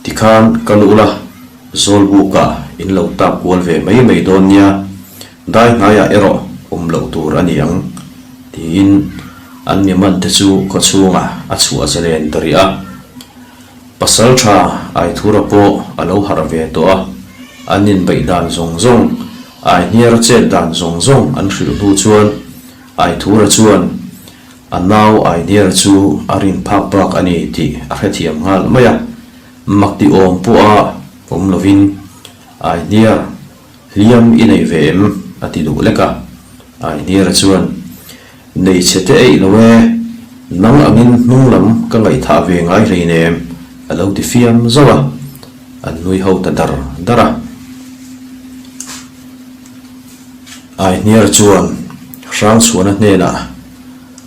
Tikhan kal ula. Zawlbukah in lo tap kual ve mai mai dawn nia, dai hnaiah erawh awm loh tur a ni ang, tiin an mi mante chu khaw chhungah a chhuah zalen ta rih a. Pasal tha Aithura pawh a lo harh ve tawh a, an inbeih dan zawng zawng, Aihniara chet dan zawng zawng an hrilh hnu chuan Aithura chuan a nau Aihniara chu a rin phak bak a ni tih a hrethiam nghal mai a. Mak ti awm pawha awm lovin, Aihniar, hliam i nei ve em? a ti duh lek a. Aihniara chuan, Nei chhe te eih lo e, nang angin hnung lam ka ngaihthah ve ngai hleinem, a lo ti fiam zauh a. An nui ho ta dar dar a. Aihniara chuan Hrangchhuana hnenah,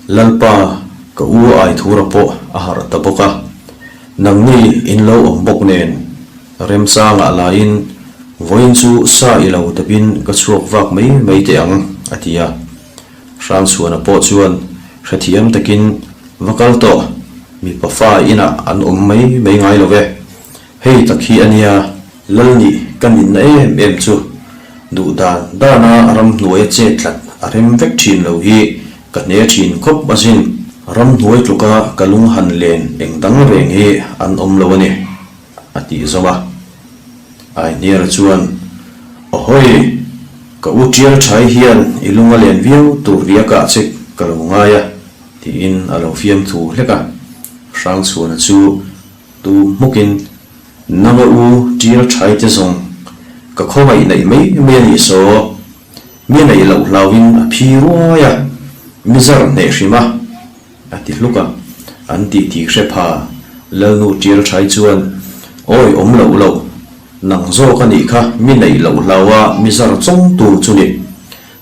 Lalpa, ka u Aithura pawh a harh ta bawk a. Nangni in lo awm bawk nen remchangah laiin vawiin chu sa i lo dapin ka chhuak vak mai mai teh ang, a ti a. Hrangchhuana pawh chuan hrethiam takin, Va kal tawh, mipa fa inah an awm mai mai ngai lo ve. Hei tak hi a nia, Lalni ka ninna em em chu. Duh dan dana ramhnuaia chet tlat a rem vek thin lo hi ka hne thin khawp asin. Ramhnuai tluka ka lung han len eng dang reng hi an awm lo a ni, a tih zawm a. Aihniara chuan, Ahawi, ka u tial thai hian i lung a len viau tur riakah che ka lo ngai a, tiin a lo fiamthu hlek a. Hrangchhuana chu tu hmukin Nanga u tial thai te zawng ka khawngaih neih mai mai a nih saw, mi neih loh hlauhin a phi ruai a, mi zar hneh hrim a, a ti hluk a. An tih tih hre pha Lalnu tial thai chuan, Awi awm loh loh, nang zawk a nih kha mi neih loh hlaua mi zar chawng tu chu ni.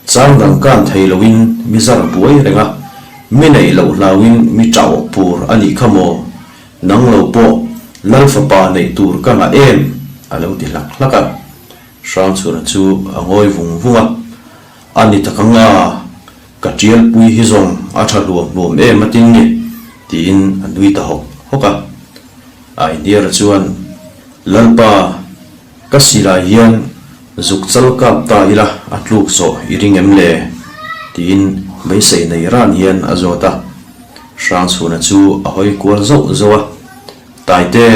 Chang dang kan thei loin mi zar buai reng a, mi neih loh hlauin mi ṭah pur a nih kha maw? Nang lo pawh Lal fapa neih tur ka ngah em? a lo ti hlak hlak a. Hrangchhuna chu a ngawi vung vung a, A ni tak ang a, ka ṭialpui hi zawng a ṭha hluam hluam em a tin ni, tiin a nui ta hawk hawk a. Ainiara chuan, Lalpa, ka silai hian zuk chal kap ta ila a tluk zawh i ring em le? tiin beisei nei ran hian a zawt a. Hrangchhuna chu a hawi kual zauh zauh a, Taite,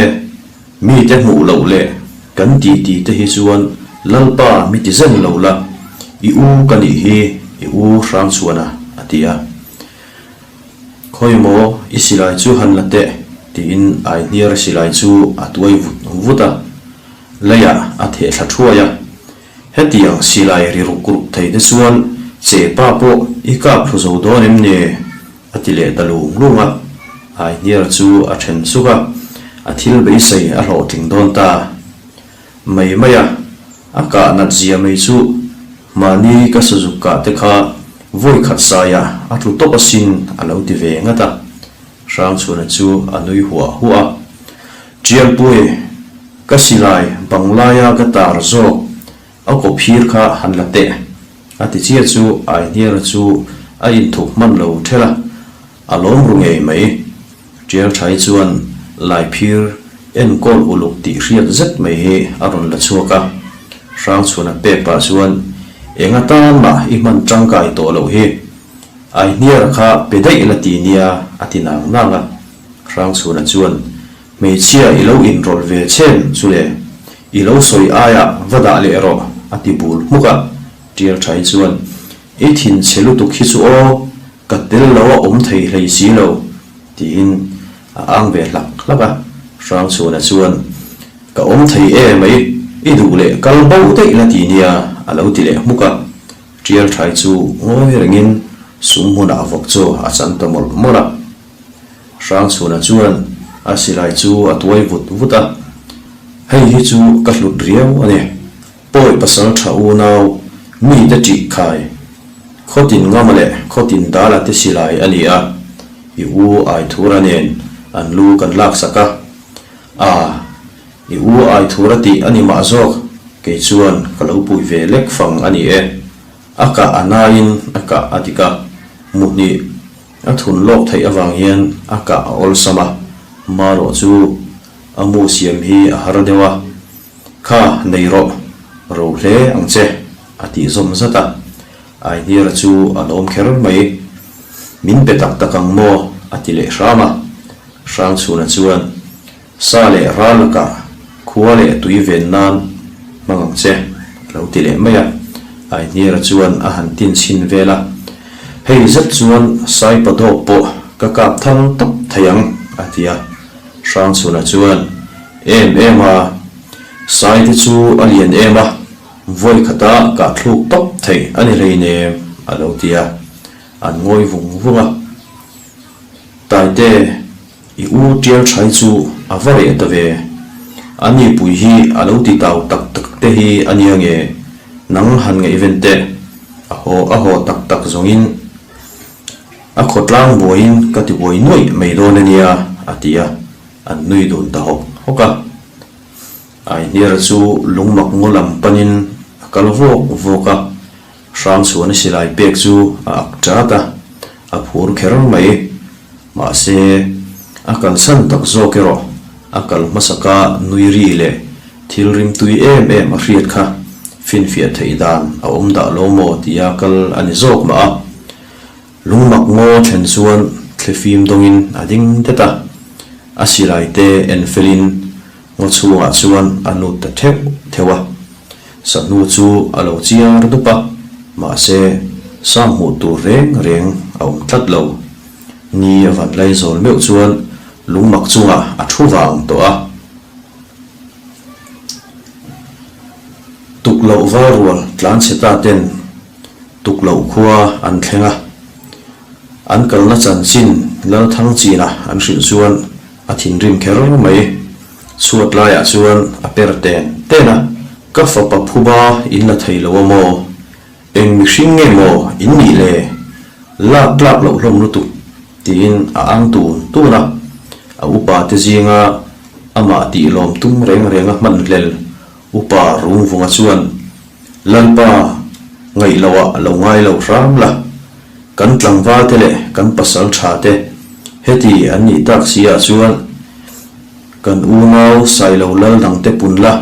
mite hmuh loh leh kan tih tih te hi chuan Lalpa mi ti zen lo la, i u ka nih hi, i u Hrangchhuana, a ti a. Khawi maw, i silai chu han la teh, tiin Aihniara silai chu a tuai vut vut a, leiah a theh thla thuai a. Hetiang silai ri ruk ruk thei te chuan che pa pawh i kap thlu zo dawn em ni? a ti leh ta lung lung a. Aihniara chu a then suk a, a thil beisei a hlawhtling dawn ta mai mai a. A kah nat zia mai chu mahni ka sazuk kah te kha vawi khat saia a tlu tawp asin a lo ti ve ngat a. Hrangchhuna chu a nui huah huah a. Ṭialpui, ka silai bang laia ka tar zawk a kaw phir kha han la teh a ti chiah chu Aihniara chu a inthup hman lo ṭhelh a, a lawm ru ngei mai. Ṭialṭhai chuan Laiphir enkawl uluk tih hriat zet mai hi a rawn la chhuak a. Hrangchhuna pek pah chuan, Eng atan mah i hman ṭangkai tawh loh hi. Aihniara kha pe daih la ti nia a ti nang nang a. Hrangchhuna chuan, Hmeichhia i lo inrawlh ve chhen chu le, i lo sawi aiah va dah leh rawh, a ti bul hmuk a. Ṭialṭhai chuan, I thinchhe lutuk hi chu aw, ka tel lo a awm thei hlei si lo, tiin a ang ve hlak hlak a. Hrangchhuna chuan, Ka awm thei e mai, i duh leh kal bo daih la ti nia, a lo ti leh hmuk a. Ṭialṭhai chu ngawi rengin sum hmunah vawk chu a chan ta mawlh mawlh a. Hrangchhuna chuan a silai chu a tuai vut vut a, Hei hi chu ka hlut riau a ni. Pawi pasal tha unau mite ṭih khai, khawtin ngama leh khawtin dala te silai a ni a, i u Aithura nen an lu kan laksak a. A, i u Aithura tih a ni mah zawk, kei chuan ka lo pui ve lek fang a ni e. A kah a naiin a kah a dik a, muhnih A thun lawk theih avang hian a kah a awlsam a, marawh chu a mu siam hi a har deuh a, Kha, nei rawh, ro hle ang che, a tih zawm zat a. Aihniara chu a lawm kher mai. Min pe tak tak ang maw? a ti leh hram a. Hrangchhuna chuan, Sa leh ral lakah khua leh tui ven nan hmang ang che, a lo ti leh mai a. Aihniara chuan a han tin chhin vel a, Hei zet chuan Saipa dawk pawh ka kap thal tawp thei ang, a ti a. Hrangchhuna chuan, Em em a, Sai te chu a lian em a, vawi khata kah thluk tawp theih a ni hleinem, a lo ti a. An ngawi vung vung a. Taite, I u tial thai chu a va reh ta ve. A nipui hi a lo ti tau tak tak te hi a nia nge? Nang han ngaihven teh. A haw a haw tak tak zawngin a khawtlang buaiin ka ti buai nuaih mai dawn a nia, a ti a, an nui dun ta hawk hawk a. Aihniara chu lungmak ngaw lam panin a kal vawk vawk a, Hrangchhuana silai pek chu a ak ṭat a, a phur kher mai. Mahse, a kalsan tak zawk erawh a kal hmasaka nui ri leh thil rimtui em em a hriat kha. Finfiah theih dan a awm dah lo maw tia kal a ni zawk mah a. Lungmak ngaw thlen chuan thlifim dawngin a ding det a, a silai te en felin ngaw chhungah chuan a lut ta theuh theuh a. Sahnu chu a lo chiar dup a, mahse sang hmuh tur reng reng a awm tlat lo. Ni a van lai zawl meuh chuan lungmak chungah a thu vang tawh a. Tukloh val rual tlanchhe ta ten Tukloh khua an thleng a, an kalna chanchin Lalthangchina an hrilh chuan a thinrim kher mai. Chhuat laiah chuan a per ten ten a, Ka fapa phuba in la thei lo a maw? Eng mihring nge maw in nih le? Lak tlak loh hlawm lutuk tiin a ang tun tun a, a upa te zinga amah tih lawm tum reng reng a hman hlel upa Rungvunga chuan, Lalpa, ngaih loh ah lo ngai lo hram la, kan tlangval te leh kan pasal tha te heti an nih tak si ah chuan kan unau Sailo lal dang te pun la,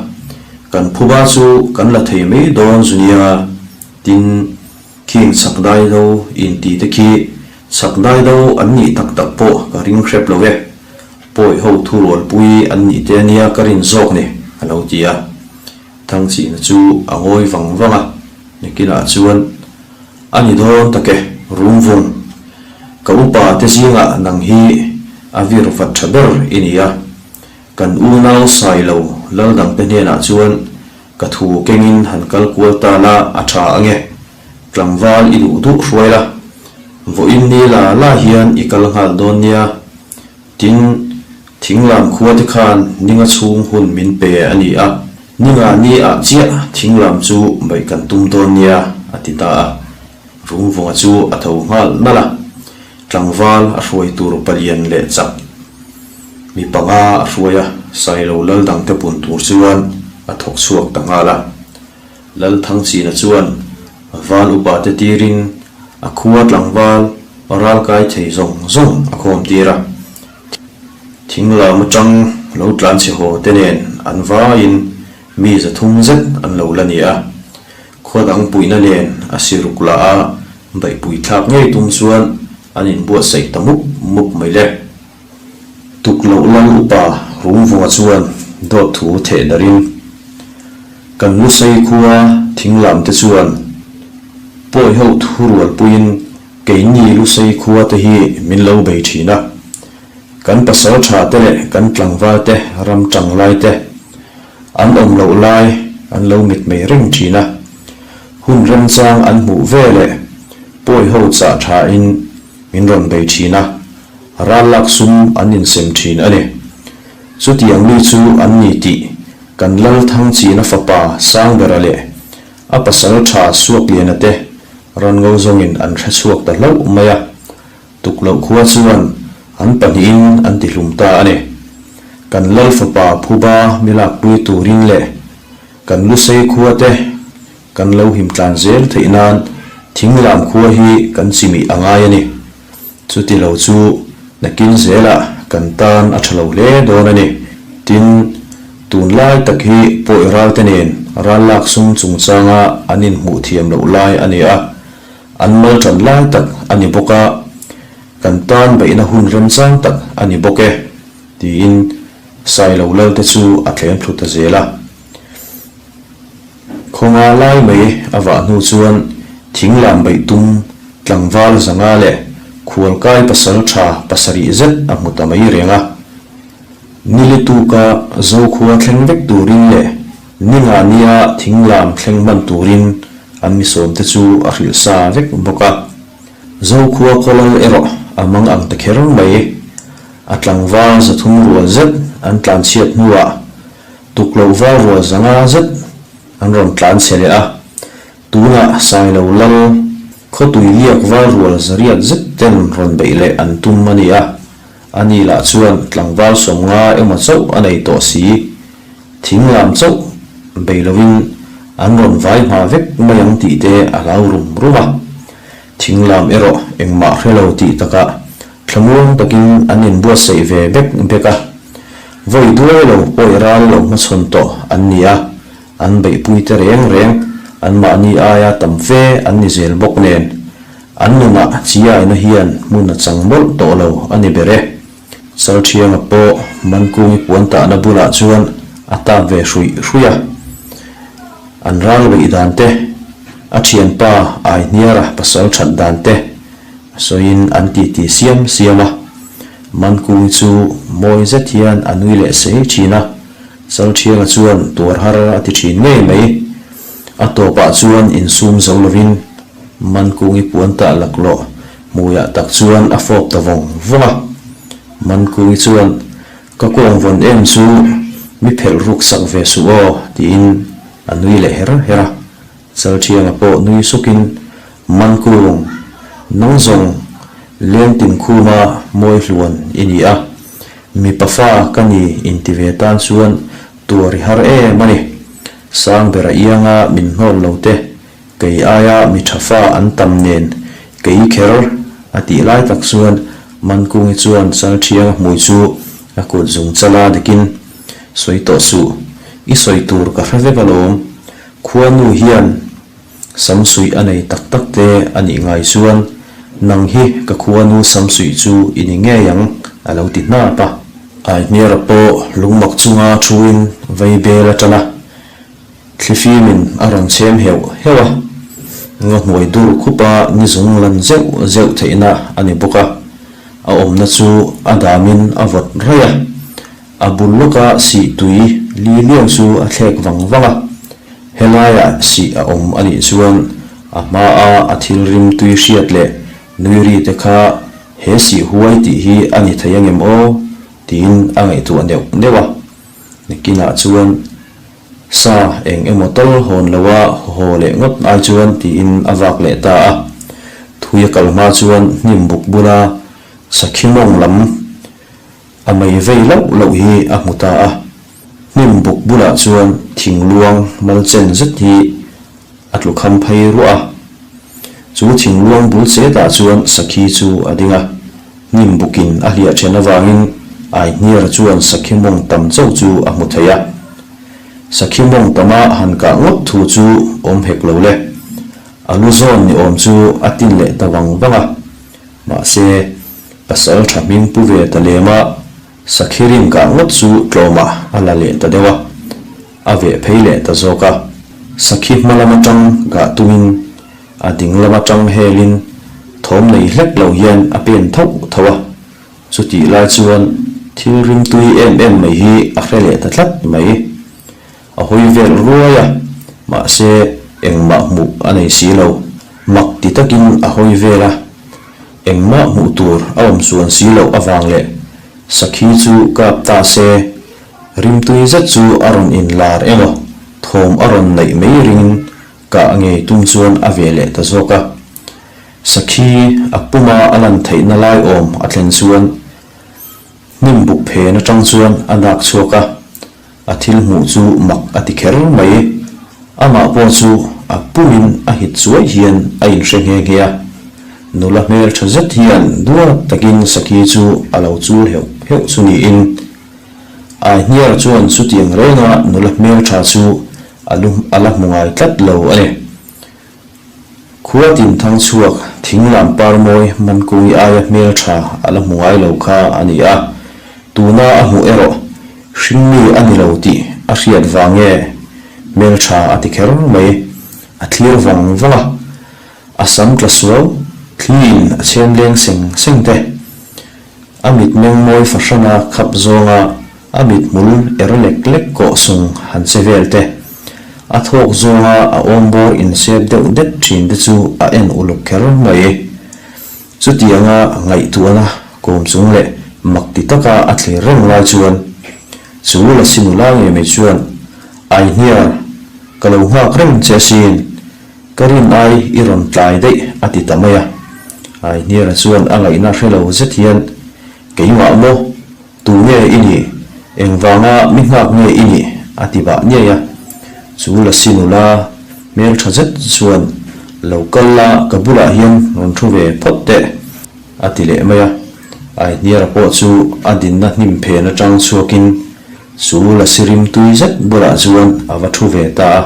kan phuba chu kan la thei mai dawn zu nia, tin, Khing chhak dai do inti te khi chhak dai do an nih tak tak pawh ka ring hrep lo e, pawi ho thurualpui an nih te ania ka rin zawk ni, a lo ti a. Thangchihna chu a ngawi vang vang a, nakinah chuan, A ni dawn tak e, Rumvung, ka upa te zingah nang hi a vir vat tha ber i ni a, kan unau Sailo Laldangte hnenah chuan Ka thu kengin han kal kual ta la a tha ange, tlangval i duh duh hruai la, vawiin ni la la hian i kal nghal dawn nia, tin, thinglam khua te khan ninga chhung hun min pe a ni a, ninga ni ah chiah thinglam chu baih kan tum dawn nia, a ti ta a. Rungvunga chu a tho nghal nalh a, tlangval a hruai tur palian leh chak mi panga a hruai a, Sailo lal dangte pun tur chuan a thawk chhuak ta nghal a. Lalthangchina chuan val upa te tirin a khua tlangval ral kai thei zawng zawng a khawm tir a, thinglam atang lo tlanchhe haw te nen an vaiin mi 300 zet an lo la ni a. Khaw dang puihna nen a siruk lah a baihpui thlak ngei tum chuan an inbuatsaih ta mup mup mai le. Tuk loh lal upa Rungvunga chuan dawt thu theh darin, Kan Lusei khua thinglam te chuan pawi ho thurualpuiin keini Lusei khua te hi min lo bei thin a. Kan pasal tha te leh kan tlangval te ram tang lai te an awm loh lai an lo mit mei reng thin a, hun remchang an hmuh ve leh pawi ho chah tha in min rawn bei thin a, ral lak sum an insem thin a ni. Chutiang mi chu an ni tih kan Lalthangchina fapa Sangbera leh a pasal tha Suakliana te ran ngo zawngin an hrechhuak ta hlauh mai a. Tukloh khua chuan an pahnihin an tihlum ta a ni. Kan Lal fapa phuba mi lakpui turin leh kan Lusei khua te kan lo him tlan zel theih nan Thinglam khua hi kan chimih a ngai a ni. Chuti lo chu nakin zelah kan tan a tha lo hle dawn a ni. Tin, tunlai tak hi pawi ral te nen ral lak sum chungchanga an inhmuh thiam loh lai a ni a. An mal ṭan lai tak a ni bawk a, kan tan beihna hun remchang tak a ni bawk e, tiin Sailo Lalte chu a tlem thlu ta zel a. Khawnga lai mai a vah hnu chuan thinglam beih tum tlangval 500 leh khualkai pasal ṭha 7 zet a hmu ta mai reng a. Nilituka Zokhua thleng vek turin leh Ninga nia thinglam thleng hman turin an mi sawmte chu a hrilh sa vek bawk a. Zokhua khawlal erawh a mang ang ta kher mai. A tlangval 300 rual zet an tlanchhiat hnuah tukloh val rual 500 zet an rawn tlanchhe leh a. Tunah Sailo lal khawtui liak val rual 800 zet ten rawn beih leh an tum a ni a. Ani lah chuan tlangval 50 emaw chauh a nei tawh si. Thing lam chauh bei lovin an rawn vai hma vek mai ang tih te a hlau rum rum a. Thing lam erawh engmah hre lo tih takah thlamuang takin an inbuatsaih ve bek bek a. Vawi duai lo pawi ral lo hmachhawn tawh an ni a, an beihpui te reng reng. Anmahni aia tam fe an ni zel bawk nen, an nunah chiaina hian hmun a chang mawlh tawh lo a ni ber e. Chalthianga pawh Mankungi puan tahna bulah chuan a tap ve hruih hruih a. An ral beih dan te, a thianpa Aihniara pasal that dan te a sawiin an titi siam siam a. Mankungi chu mawi zet hian a nui leh sei thin a, Chalthianga chuan tuar har a ti thin ngei mai. A tawpah chuan insum zo lovin Mankungi puan tah laklawh hmuiah tak chuan a fawp ta vawng vawng a. Mankungi chuan, Ka kawng vawn em chu mi phelh ruk sak ve suh aw, tiin a nui leh her her a. Chalthianga pawh nui sukin, Mankung, nang zawng Lengtin khuma mawi hluan i ni a, mipa fa ka ni inti ve tan chuan tuar i har em a ni. Sangbera ianga min hnawl lo te Kei aia mi tha fa an tam nen kei kher a tih lai tak chuan Mankungi chuan Chalthianga hmui chu a kut zung chala dikin, Sawi tawh suh, i sawi tur ka hre vek alawm. Khuanu hian samsuih a nei tak tak te a nih ngai chuan nang hi ka khuanu samsuih chu i ni ngei ang a lo ti hnap a. Aihniara pawh lungmak chunga thuin vaibel a tan a. Thlifimin a rawn chhem heuh heuh a, ngaw hnuai dur khupa ni zung lan zeuh zeuh theihna a ni bawk a, a awmna chu a damin a vawt raih a, a bul lawka sih tui li liau chu a thlek vang vang a, helaiah sih a awm a nih chuan a hmaa a thil rim tui hriat leh nui ri te kha he sih huai tih hi a ni thei angem aw tiin a ngaihtuah neuh neuh a, nikinah chuan Sa eng emaw tal hawn lo a haw leh ngawt ai chuan tiin a vak leh ta a. Thui a kal hma chuan hnim buk bula sakhi mawng lam a mei vei loh loh hi a hmu ta a. Hnim buk bulah chuan thing luang mal chen zet hi a tlu kham phei ruah a. Chu thing luang bul chetah chuan sakhi chu a ding a. Hnim bukin a hliah then avangin Aihniara chuan sakhi mawng tam chauh chu a hmu thei a. Sakhi mawng tama han kah ngawt thu chu awm hek lo le. A lu zawn ni awm chu a tin leh ta vang vang a. Mahse, pasal tha hming pu ve ta lem a, sakhi rin kah ngawt chu tlawmah a la leh ta deuh a. A veh phei leh ta zawk a. Sakhi hma lam atang kah tumin A ding lam atang helin thawm nei hlek lo hian a pen tho tho a, chutih lai chuan thil rimtui em em mai hi a hre leh ta tlat mai. A hawi vel ruai a, mahse engmah hmuh a nei si lo. Mak ti takin a hawi vel a, engmah hmuh tur a awm chuan si loh avang leh sakhi chu kap ta se rimtui zet chu a rawn inlar emaw thawm a rawn neih mai ringin Kah ngei tum chuan a ve leh ta zawk a. Sakhi a puma a lan theihna lai awm a thlen chuan hnim buk phen atang chuan a dak chhuak a, a thil hmuh chu mak a ti kher mai. Amah pawh chu a pumin a hit chuai hian a inhre nghe nghe a. Nula hmel tha zet hian duat takin sakhi chu a lo chul heuh heuh chu niin Aihniar chuan chutiang renga nula hmel tha chu A lu a la hmu ngai tlat lo a ni. Khua tin thang chhuak thing lam par mawi Mankungi aia hmel tha a la hmu ngai lo kha a ni a, tuna a hmuh erawh hringmi a ni lo tih a hriat vang nge hmel tha a ti kher mai. A thlir vang vang a, a sam tla suau thliin a chhem leng seng seng te. A mitmeng mawi fahrana khap zawnga a mithmul er lek lek kawh sung han che vel te, a thawk zawnga a awmbawr insep deuh det thin te chu a en uluk kher mai. Chutianga ngaihtuahna kawm chung leh mak ti taka a thlir reng lai chuan chu Lasi nula ngei mai chuan, Aihniar, ka lo nghak reng che asin. Ka rin ai i rawn tlai daih a ti ta mai a. Aihniara chuan a ngaihna hre lo zet hian, Keimah maw? Tu nge i nih? Engvanga mi nghak nge i nih? a ti bah niaih a. Chu Lasi nula hmel tha zet chuan, Lo kal la, ka bulah hian rawn thu ve phawt teh a ti leh mai a. Aihniara pawh chu a dinna hnim phen atang chhuakin chu Lasi rimtui zet bulah chuan a va thu ve ta a.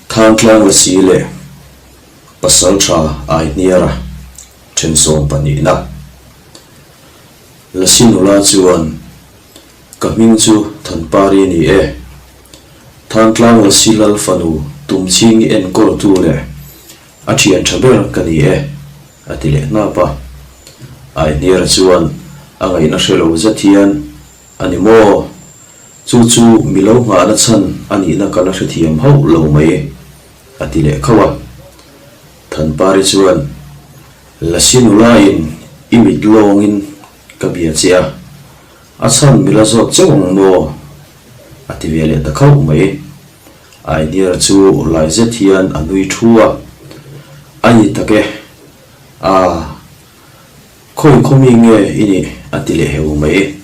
Thangtlang Lasi leh Pasaltha Aihniara thensawm pahnihna. Lasi nula chuan, Ka hming chu Thanpari ni e. Thangtlang Lasi Lal fanu Tumchhingi enkawltu leh a thian tha ber ka ni e, a ti leh hnap a. Aihniara chuan a ngaihna hre lo zet hian, A ni maw? Chu chu mi lo nghahna chhan a nihna ka la hrethiam hauh lo mai, a ti leh khauh a. Thanpari chuan, Lasi nulain i mit lawngin ka bia che a, a chhan mi la zawt chauh ang maw? a ti ve leh ta khauh mai. Ainiara chu lai zet hian a nui thu a, A ni tak e, aa. Khawi khaw mi nge i nih? a ti leh heu mai.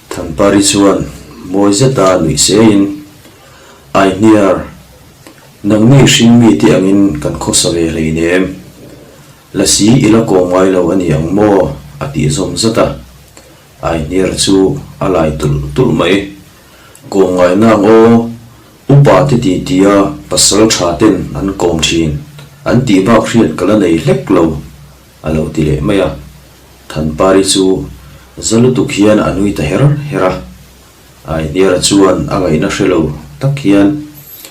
Thanpari chuan mawi zeta nuih seiin, Aihniar, nangni hring mite angin kan khawsa ve hleinem. Lasi i la kawm ngai lo a ni ang maw? a tih zawm zat a. Aihniar chu a lai tulh tulh mai. Kawm ngai nang aw, upa te ti tia pasal tha ten an kawm thin an tih bak hriat ka la nei hlek lo. A lo ti leh mai a. Thanpari chu za lutuk hian a nui ta her her a. Aihniara chuan a ngaihna hre lo tak hian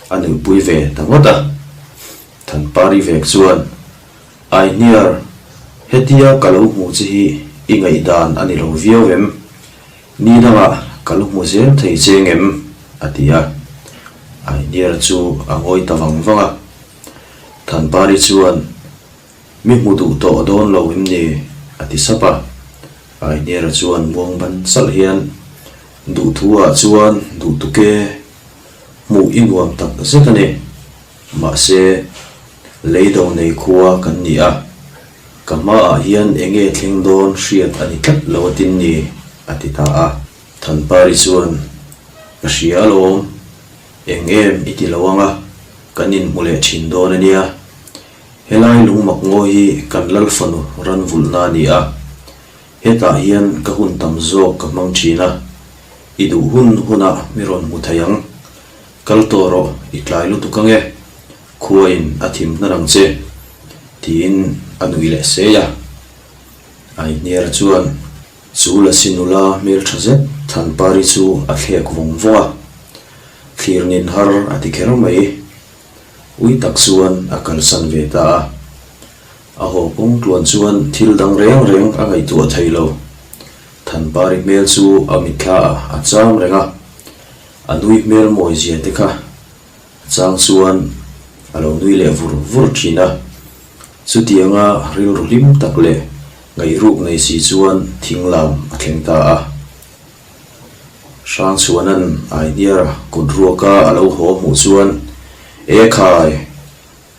a nuihpui ve ta ngawt a. Thanpari vek chuan, Aihniar, hetia ka lo hmu che hi i ngaihdan a ni lo viau em? Ni dangah ka lo hmu zel thei che ngem? a ti a. Aihniara chu a ngawi ta vang vang a. Thanpari chuan, Mi hmu duh tawh dawn lo em ni? a ti sap a. Ainiera chuan muang ban salh hian, Duhthu ah chuan duh tuk e, hmuh i nuam tak zet a ni. Mahse, lei do nei khua kan ni a, ka hmaah hian eng nge thleng dawn hriat a ni tlat lo atin ni, a ti ta a. Thanpari chuan, Ka hria alawm, eng em i ti lo ang a, kan inhmu leh thin dawn a nia. Helai lungmak ngaw hi kan lal fanu ran vulhna a ni a, hetah hian ka hun tam zawk ka hmang thin a, i duh hun hunah mi rawn hmu thei ang. Kal tawh rawh, i tlai lutuk ang e, khuain a thim hnan ang che, tiin a nui leh sei a. Aihniara chuan chu lasi nula hmeltha zet Thanpari chu a thlek vawng vawng a, thlir nin har a ti kher mai. Ui tak chuan a kalsan ve ta a. A haw kawng tluan chuan thil dang reng reng a ngaihtuah thei lo. Thanpari hmel chu a mitthla ah a cham reng a, a nui hmel mawi zia te kha a chang chuan a lo nui leh vur vur thin a. Chutianga rilru hlim tak leh ngaihruk nei si chuan thing lam a thleng ta a. Hrangchhuana'n Ainiara kut ruaka a lo haw hmuh chuan, E khai!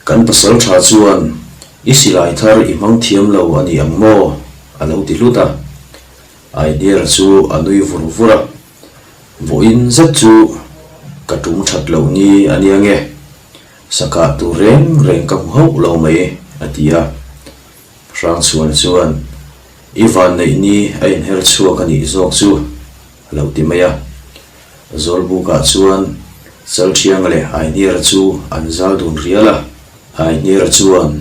Kan pasal tha chuan i silai thar i hmang thiam lo a ni ang maw? a lo ti hlut a. Ainiara chu a nui vur vur a, Vawiin zet chu ka tum that loh ni a nia nge? Sakah tur reng reng ka hmu hauh lo mai, a ti a. Hrangchhuana chuan, I vanneih ni a inher chhuak a nih zawk chu, a lo ti mai a. Zawlbukah chuan Chalthianga leh Aihniara chu an zal dun rial a. Aihniara chuan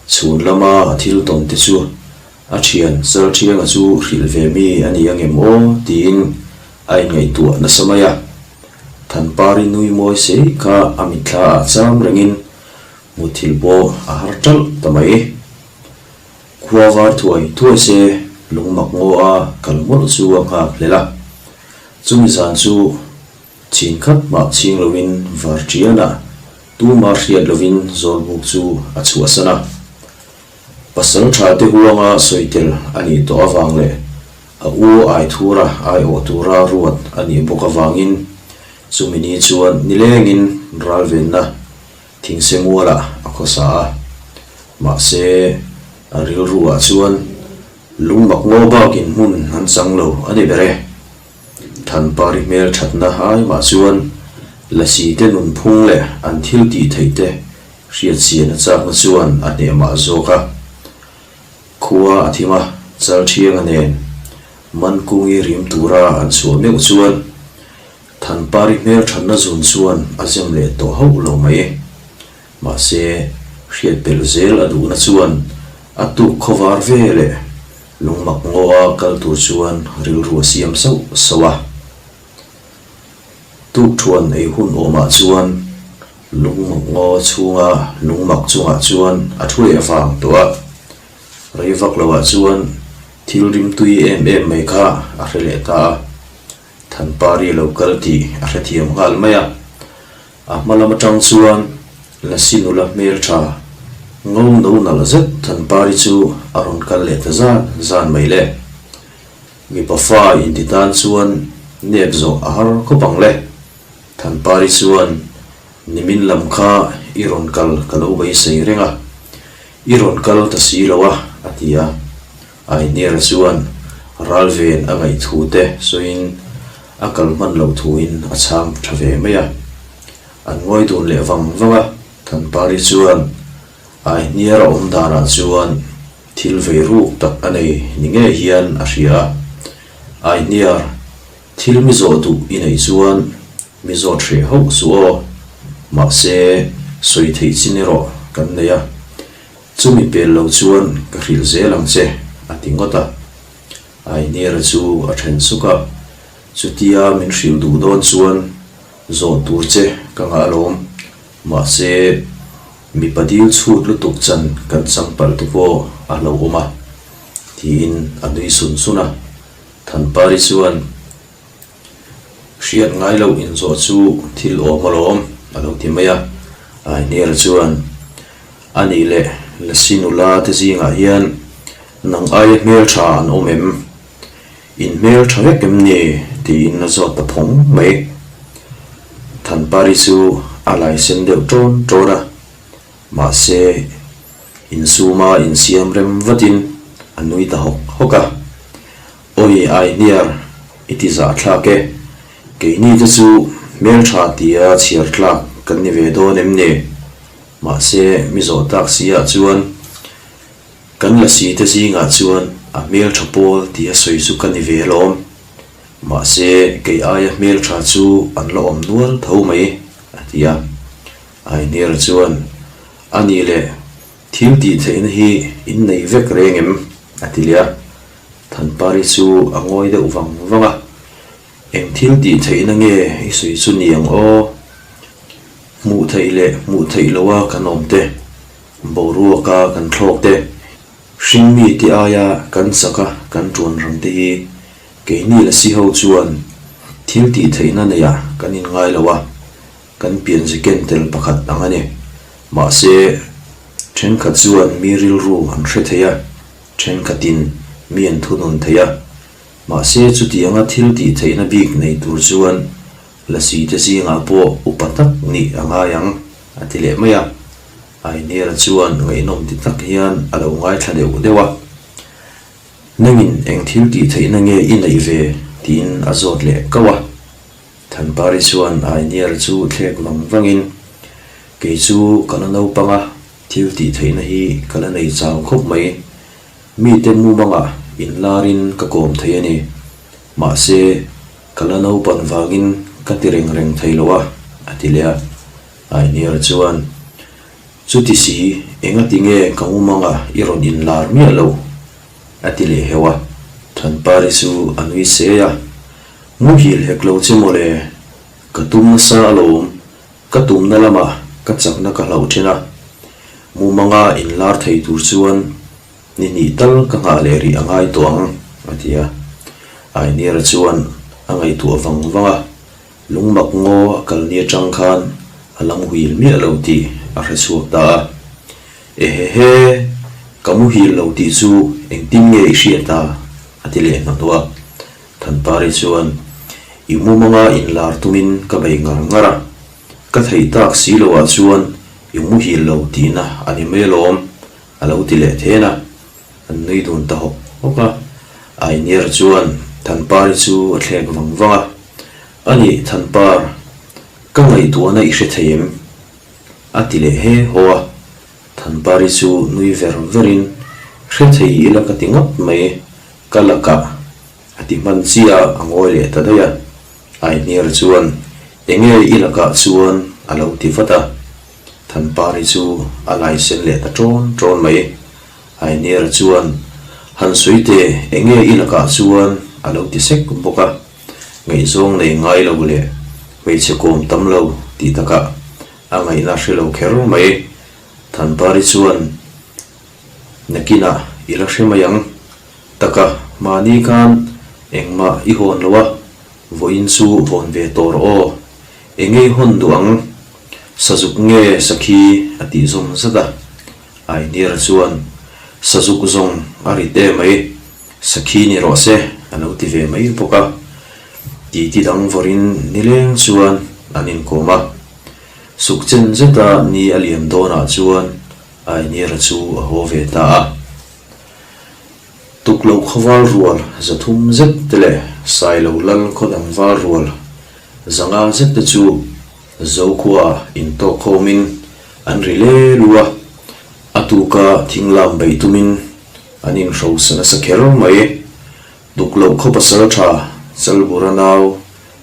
chhun lama a thil tawn te chu a thian Chalthianga chu hrilh ve mi a ni angem aw tiin a inngaihtuah nasa mai a. Thanpari nui mawi sei kha a mitthla ah cham rengin Muthilh pawh a har ṭalh ta mai. Khua var thuai thuai se lungmak ngaw a kal mawlh chu a nghak hlel a. Chumi zan chu chin khat mah chhing loin var ṭian a, tuma hriat loin Zawlbuk chu a chhuahsan a. Pasal ṭha te huanga sawi tel a nih tawh avang leh a u Aithura aiawh tura ruat a nih bawk avangin chumi ni chuan nilengin ralvenna Thingse mualah a khawsa a, mahse a rilruah chuan lungmak ngaw bakin hmun an chang lo a ni ber e. Thanpari hmel thatna ai mah chuan Lasi te nunphung leh an thil tih theih te hriatchian a chakna chuan a hneh mah zawk a. Khua a thim a, Chalthianga nen Mankungi rim tura an chhuah meuh chuan Thanpari hmel thatna zun chuan a zem leh tawh hauh lo mai. Mahse, hriat belh zel a duhna chuan a tuk khawvar ve leh lungmak ngaw a kal tur chuan rilru a siam sauh sauh a. Tukthuan ei hun awmah chuan lungmak ngaw chhunga lungmak chungah chuan a thu leh vang tawh a. Rei vak loah chuan thil rimtui em em mai kha a hre leh ta a. Thanpari lo kal tih a hrethiam nghal mai a. A hma lam atang chuan Lasi nula hmeltha ngo no nalh zet Thanpari chu a rawn kal leh ta zan zan mai le. Mipa fa inti tan chuan nep zawh a har khawp ang le. Thanpari chuan nimin lam kha i rawn kal ka lo beisei reng a, i rawn kal ta si lo a, a ti a. Ainiera chuan ralven a ngaih thu te sawiin a kal hman loh thuin a chhang tha ve mai a. An ngawi dun leh vang vang a, Thanpari chuan Ainiera awm danah chuan thil vei ruk tak a nei ni ngei hian a hria a. Ainier, thil mi zawh duh i neih chuan mi zawt hreh hauh suh aw, mahse sawi theih chin erawh kan nei a. Chumi pel lo chuan ka hrilh zel ang che, a ti ngawt a. Ainiera chu a then suk a, Chutia min hrilh duh dawn chuan zawh tur che ka ngah alawm, mahse mipa dil chhut lutuk chan kan chang palh te pawh a hlauhawm a, tiin a nui sun sun a. Thanpari chuan. Hriat ngai loh inzawh chu thil awm alawm, a lo ti mai a. Ainiera chuan, A nih leh Lasi nula te zingah hian nang aia hmeltha an awm em? In hmeltha vek em ni? tiin a zawt ta phawng mai. Thanpari chu a lai sen deuh ṭawn ṭawn a, mahse insuma insiam rem vatin a nui ta hawk hawk a. Awi Ainiar, i ti zah thlak e. Keini te chu hmeltha tia chhiar tlak kan ni ve dawn em ni? Mahse, mi zawh tak si ah chuan kan lasi te zingah chuan a hmeltha pawl tia sawi chu ka ni ve alawm. Mahse, kei aia hmeltha chu an la awm nual tho mai, a ti a. Ainiar chuan, A nih leh, thil tih theihna hi in nei vek reng em? a ti leh a. Thanpari chu a ngawi deuh vang vang a, Eng thil tih theihna nge i sawi chu ni ang aw? Hmuh theih leh hmuh theih loha kan awm te, boruaka kan thlawk te, hringmi te aia kan chaka kan tuan rang te hi keini lasi ho chuan thil tih theihna neiah kan inngai lo a, kan pianzi ken tel pakhat ang a ni. Mahse, thenkhat chuan mi rilru an hre thei a. Thenkhatin mi an thunun thei a, mahse chutianga thil tih theihna bik nei tur chuan lasi te zingah pawh upa tak nih a ngai ang, a ti leh mai a. Ainera chuan ngaihnawm ti tak hian a lo ngaithla deuh deuh a, Nangin eng thil tih theihna nge i neih ve? tiin a zawt leh kauh a. Thanpari chuan Ainiera chu thlek vang vangin, Kei chu ka la naupang a, Thil tih theihna hi ka la nei chau khawp mai. Mite mumangah inlarin ka kawm thei a ni. Mahse, ka la naupan vangin ka ti reng reng thei lo a, a ti leh a. Ainiera chuan, Chuti si, engati nge ka mumangah i rawn inlar miah lo? a ti leh heuh a. Thanpari chu a nui se a, Muhil hek lo che mawle, ka tum nasa alawm. Ka tumna lamah ka chakna ka hlauh ṭhin a, mumanga inlar thei tur chuan ni hnih tal ka nghah leh rih a ngai tawh ang, a ti a. Ainiera chuan a ngaihtuah vang vang a, lungmak ngaw a kal ni aṭang khan a la muhil miah lo tih a hre chhuak ta a. Ehehe, ka muhil lo tih chu engtin nge i hriat a? a ti leh hnahnawh a. Thanpari chuan, I mumanga inlar tumin ka bei ngar ngar a, ka theih tak si loah chuan i muhil lo tihna a ni mai alawm, a lo ti leh then a. An nui dun ta hawk hawk a. Ainier chuan Thanpari chu a thlek vang vang a, A nih Thanpar, ka ngaihtuahna i hre thei em? a ti leh he haw a. Thanpari chu nui ver verin, Hre thei ila ka ti ngawt mai, Ka lakah a ti hman chiah a ngawi leh ta daih a. Aihniar chuan, Enge i lakah chuan a lo ti vat a. Thanpari chu a laisen leh ta ṭawn ṭawn mai. Ainiara chuan, Han sawi teh, enge i lakah chuan a lo ti sek bawk a, ngaihzawng nei ngai lo leh hmeichhe kawm tam lo tih takah a ngaihna hre lo kher mai. Thanpari chuan, Nakinah i la hre mai ang. Taka, mahni khan engmah i hawn lo a, vawiin chu hawn ve tawh rawh aw. Enge i hawn duh ang? Sazuk nge sakhi a tih zawm zat a. Ainiara chuan, Sazuk zawng a rit e mai, sakhi ni rawh se a lo ti ve mai bawk a. Titi dang vawrin nileng chuan an inkawm a. Suk chen zeta ni a liam dawnah chuan Ainiara chu a haw ve ta a. Tukloh khawval rual 300 zet te leh Sailo lal khawdang val rual 500 zet te chu Zokhua intawk khawmin an ri le lu a, a tuka thinglam beih tumin an inhrosa nasa kher mai. Tukloh khaw pasal tha Chalbura nau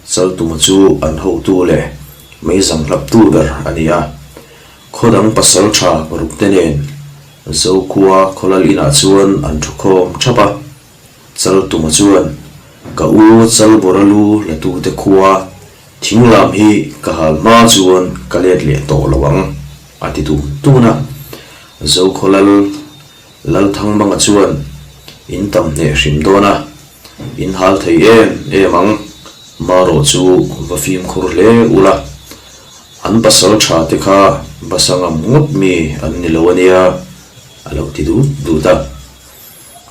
Chaltuma chu an hotu leh meizang hlaptu ber a ni a, khaw dang pasal tha parukte nen Zokhua khawlal inah chuan an thu khawm thap a, Chaltuma chuan, Ka u Chalbura lu latute khua thinglam hi ka hal hma chuan ka let leh tawh lo ang, a ti dun dun a. Zokhawlal Lalthangmanga chuan, In tam hneh hrim dawn a, in hal thei em em ang, marawh chu va fimkhur hle ula, An pasal tha te kha basa ngam ngawt mi an ni lo a nia, a lo ti dut dut a.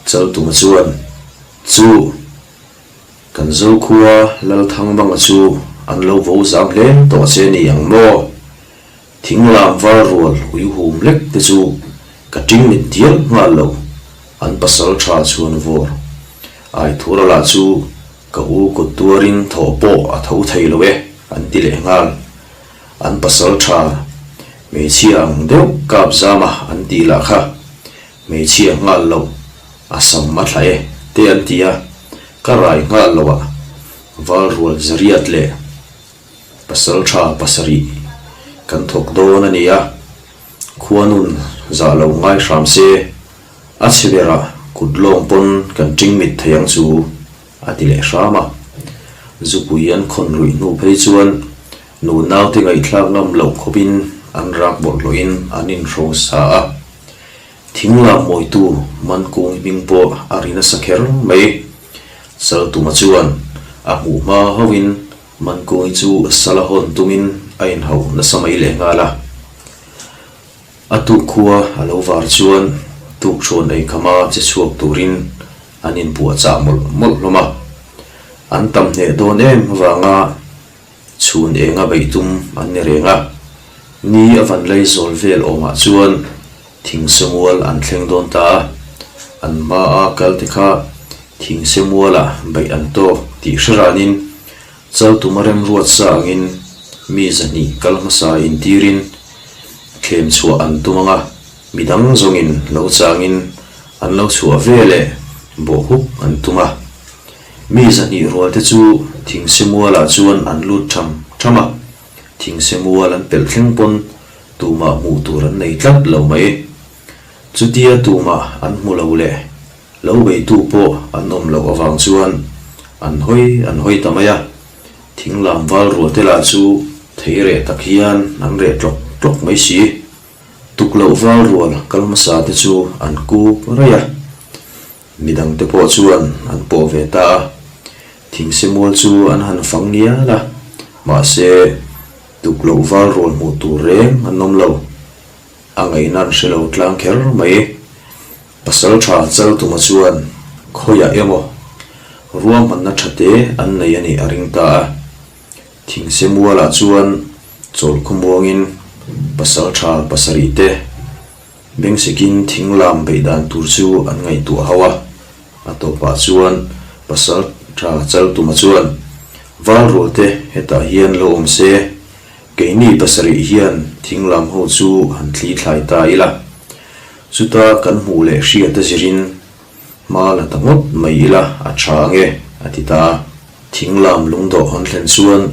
Chaltuma chuan, Chu, kan Zokhua Lalthangbanga chu an lo vo zam hle tawh che ni ang maw? Thinglam val rual uihum lek te chu ka ting mit dial nghal lo, an pasal tha chuan vawr. Aithura lah chu Ka u kut tuarin thawh pawh a tho thei lo e, an ti leh nghal. An pasal tha, hmeichhia ang deuh kap zama an tih lah kha, hmeichhia nghal lo, a sam a thla e, te an ti a, ka rai nghal lo ah val rual zariat leh pasal tha pasarih kan thawk dawn a ni a, khuanun zah lo ngai hram se, a chhe berah kut lawng pawn kan ṭing mit thei ang chu. A ti leh hram a. Zupui an khawn ruih hnu phei chuan nu naute ngaihthlak ngam loh khawpin an rak bawlhhlawhin an inhro sa a. Thinglam mawitu Mankung hming pawh a ri nasa kher mai. Saltuma chuan a hmuh hma hauhin Mankungi chu sala hawn tumin a inhauh nasa mai leh nghal a. A tuk khua a lo var chuan tukṭhuan eikhama che chhuak turin an inpuahchah mawlh mawlh hlawm a. An tam hneh dawn em avanga chhun enga beih tum an ni reng a. Ni a van lei zawl vel awmah chuan thingsemual an thleng dawn ta a. An hmaa kal te kha thingsemualah beih an tawk tih hre ranin Chaltuma remruat sa angin mi 200 kal hmasa intirin thlem chhuah an tum ang a. Midang zawngin lo changin an lo chhuah ve leh bawhhup an tum a. Mi 200 rualte chu thingsemualah chuan an lut tham tham a, thingsemual an pelh thleng pawn tumah hmuh tur an nei tlat lo mai. Chutia tumah an hmu lo leh lo beitu pawh an awm loh avang chuan an hawi an hawi ta mai a. Thinglam val rualte lah chu thei reh tak hian an reh tlawk tlawk mai si. Tuk loh val rual kal hmasa te chu an kuk raih a, midang te pawh chuan an pawh ve ta a. Thingse mual chu an han fang ngial a, mahse tuk loh val rual hmuh tur reng an awm lo. A ngaihna an hre lo tlang kher mai. Pasal tha Chaltuma chuan khawiah emaw ruahmanna tha te an nei a nih a ring ta a. Thingse mualah chuan chawlhkhaw muangin pasal tha pasarih te bengsekin thinglam beih dan tur chu an ngaihtuah ho a. A tawpah chuan pasal tha Chaltuma chuan, Valrual te hetah hian lo awm se, keini pasarih hian thinglam ho chu han thli thlai ta ila. Chuta kan hmuh leh hriat a zirin Hma la ta ngawt mai ila a tha ange, a ti ta a. Thinglam lungdawh an thlen chuan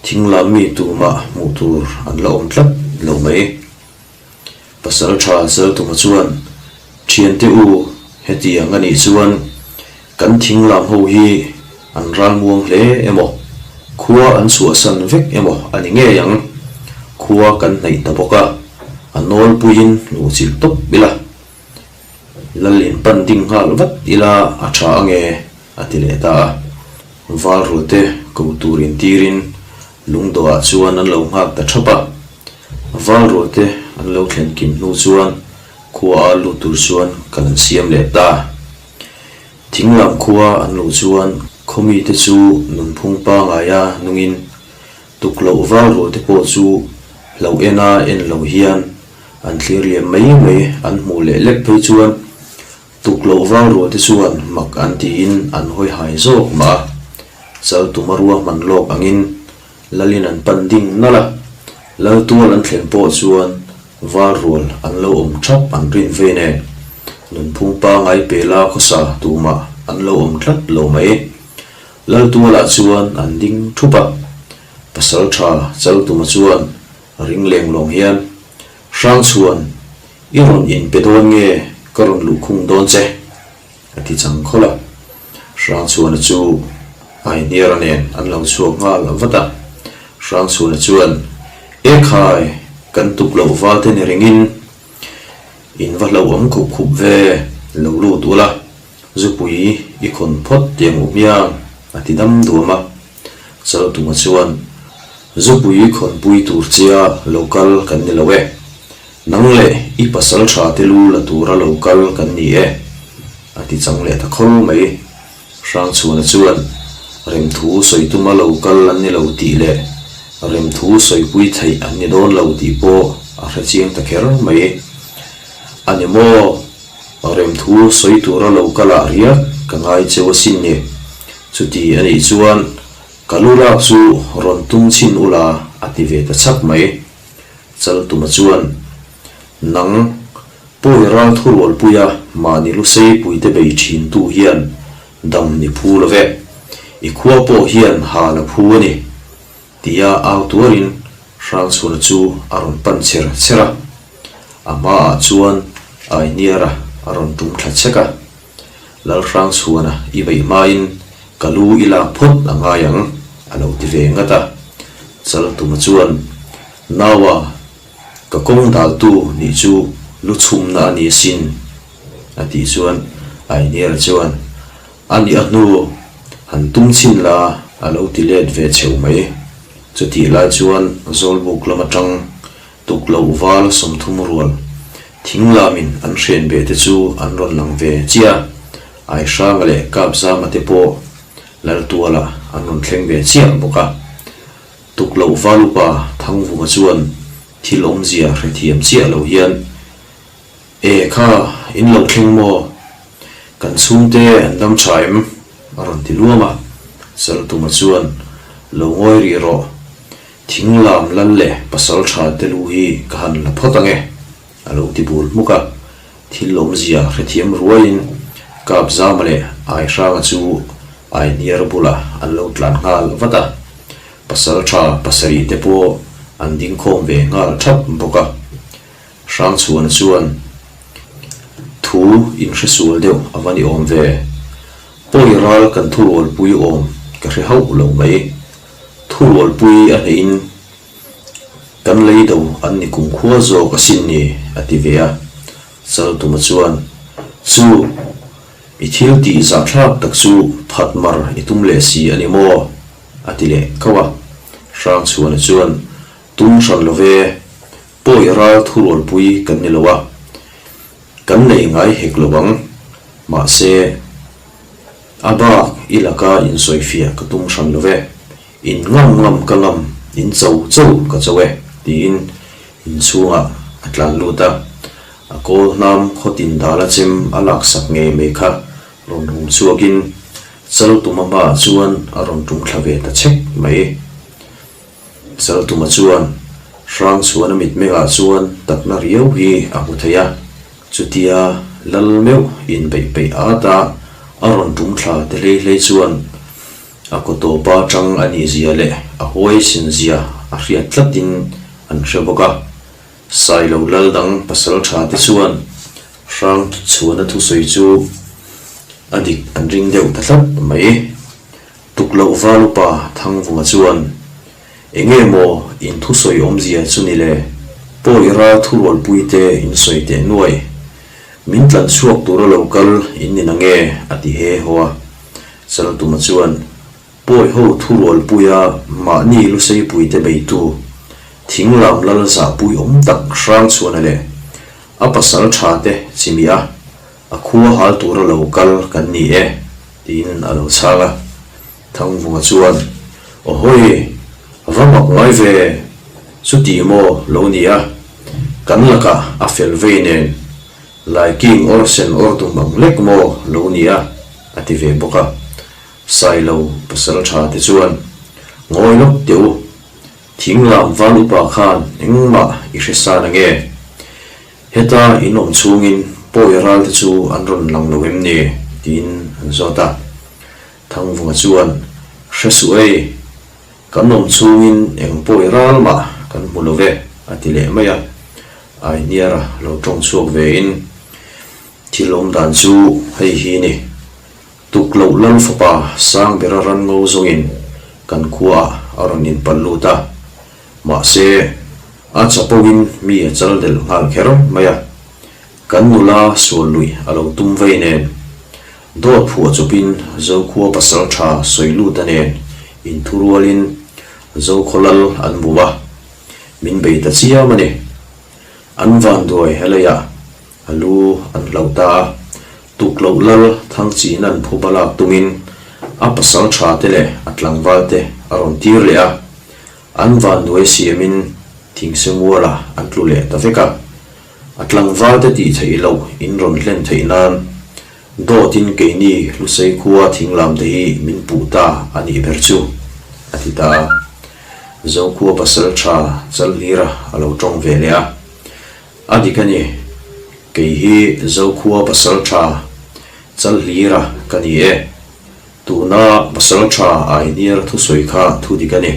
thinglam mi tumah hmuh tur an la awm tlat lo mai. Pasalṭha Chaltuma chuan, Ṭhiante u, hetiang a nih chuan kan thing lam ho hi an ralmuang hle emaw, khua an chhuahsan vek emaw a ni ngei ang. Khua kan hnaih ta bawk a, a nawlpuiin hnuhchilh tawp ila. Lal in pan ding nghal vat ila a tha ange a ti leh ta a. Valrualte ko tur intirin lungdawhah chuan an lo nghak ta thap a. Valrualte an lo thlen kim hnu chuan khua a lut tur chuan kal an siam leh ta. Thinglam khua an luh chuan khawmite chu nunphung pangaia nungin tukloh valrualte pawh chu hlauh ena en lo hian An thlir liam mai mai an hmuh leh lek phei chuan tuk loh val rual te chuan mak an tiin an hawi hai zawk mah a. Chal tuma ruahman lawk angin Lalin an pan ding nalh a, Lal tual an thlen pawh chuan val rual an lo awm thap an rin vei nen nunphung pangai pela khawsa tumah an lo awm tlat lo mai. Lal tualah chuan an ding thup a, Pasaltha Chaltuma chuan Ring leng lawng hian, Hrangchhuan, i rawn inpe dawn nge ka rawn luhkhung dawn che? a ti chang khawlh a. Hrangchhuana chu Aihniara nen an lo chhuak nghal vat a. Hrangchhuana chuan, E khai, kan tuk loh val te ni ringin in va hlauhawm khup khup ve, lo lut ula, zupui i khawn phawt tiang u hmiang, a ti dam duam a. Chaltunga chuan, Zupui khawnpui tur chia lo kal kan ni lo e. Nang leh i pasal tha te lu la tura lo kal kan ni e, a ti chang leh ta khawl mai. Hrangchhuana chuan, Remthu sawi tuma lo kal an ni lo tih leh remthu sawipui theih an ni dawn lo tih pawh a hre chiang ta kher mai. A ni maw? Remthu sawi tura lo kal ah riak ka ngai cheu asin ni. Chuti a nih chuan ka lu lak chu rawn tum chhin ula a ti ve ta chhak mai. Chaltuma chuan, Nang, pawi ral thurualpuia mahni lusei puite bei thin tu hian dam ni phu lo ve. I khua pawh hian ha la phu a ni, tia au tuarin Hrangchhuna chu a rawn pan cher cher a. A hmaah chuan Aihniara a rawn tum thla chek a. Lalhrangchhuana i beih hmain ka lu i lak phawt a ngai ang, a lo ti ve ngat a. Chaltuma chuan, Naua, ka kawng daltu nih chu lu chhumna a ni asin, a tih chuan Ainiera chuan, A nih a hnu, han tum chhin la, a lo ti let ve chheuh mai. Chutih lai chuan Zawlbuk lam atang Tuk loh val 30 rual thing lamin an hren beh te chu an rawn lang ve chiah a, Aihranga leh Kapzama te pawh Laltualah an rawn thleng ve chiah bawk a. Tuk loh val upa Thangvunga chuan thil awmzia hrethiam chiah lo hian, E kha, in lo thleng maw? Kan chhungte an dam tha em? a rawn ti luam a. Chaltuma chuan, Lo ngawi rih rawh. Thing lam lal leh pasal tha te lu hi ka han la phawt ang e, a lo ti bul hmuk a. Thil awmzia hrethiam ruaiin Kapzama leh Aihranga chu Aihniar bulah an lo tlan nghal vat a. Pasal tha pasarih te pawh an ding khawm ve nghal thap bawk a. Hrangchhuana chuan, Thu inhresual deuh a va ni awm ve. Pawi ral kan thurualpui awm ka hre hauh lo mai. Thurualpui a hnehin kan lei do an ni kumkhua zawk asin ni, a ti ve a. Chaltuma chuan, Chu, i thil tih zahthlak tak chu phat mar i tum leh si a ni maw? a ti leh khauh a. Hrangchhuana chuan, Tum hran lo ve, pawi ral thurualpui kan ni lo a, kan nei ngai hek lo ang, mahse, A bak i laka insawifiah ka tum hran lo ve, in ngam ngam ka ngam, in cho cho ka cho e, tiin inchhungah a tlan lut a. A kawl hnam khawtin dala chem a laksak ngei mai kha rawn hum chhuakin Chaltuma hmaah chuan a rawn tum thla ve ta chek mai. Chaltuma chuan Hrangchhuana mitmengah chuan takna riau hi a hmu thei a. Chutia lal meuh inbeih peih at a, a rawn tum thla te hlei hlei chuan a kaw tawpa tang a nih zia leh a huaisin zia a hriat tlatin an hre bawk a. Sailo lal dang pasal tha te chuan Hrangchhuana thusawi chu a dik an ring deuh ta tlat mai. Tukloh val upa Thangvunga chuan, Enge maw in thusawi awmzia chu ni le? Pawi ral thurualpui te in sawi teh nuai. Min tlan chhuak tura lo kal in ni nange? a ti he haw a. Chaltuma chuan, Pawi ho thurualpuia mahni luseipuite beitu, thinglam lal zahpui awm tak Hrangchhuana leh a pasal tha te chimih a, a khua hal tura lo kal kan ni e, tiin a lo chhang a. Thangvunga chuan, Awhawi, va mak ngai ve, chuti maw lo ni a, kan lakah a fel vei nen, Laiking awr sen awr dum ang lek maw lo ni a, a ti ve bawk a. Sailo pasal tha te chuan, Ngawi lawk teh u, thinglam val upa khan engmah i hre sa na nge? Heta in awm chhungin pawi ral te chu an rawn lang lo em ni? tiin an zawt a. Thangvunga chuan, Hre suh ei, kan awm chhungin eng pawi ral mah kan hmu lo ve, a ti leh mai a. Aihniara lo tawng chhuak vein, Thil awm dan chu hei hi ni, Tukloh lal fapa Sangbera ran ngo zawngin kan khuaah a rawn inpalh lut a. Mahse, a chapoin mi a chal delh nghal kher mai a, kan nula sual luih a lo tum vei nen, dawt phuah chawpin Zokhua pasal tha sawi luta nen inthurualin Zokhaw lal an bum a, min bei ta chiam a ni. An vanduai heleiah a lu an hlauh ta a, tukloh lal Thangchihna'n phuba lak tumin a pasal tha te leh a tlangval te a rawn tir leh a, An vanduai siamin thingse mualah an tlu leh ta vek a, a tlangvalte tih theih loh in rawn hlen theih nan dawtin keini Hlusei khua thinglam te hi min puh ta a nih ber chu, a ti ta a. Zokhua pasal tha Chalhlira a lo tawng ve leh a, A dik a ni, kei hi Zokhua pasal tha Chalhlira ka ni e. Tuna pasal tha Ainiar thusawi kha thu dik a ni.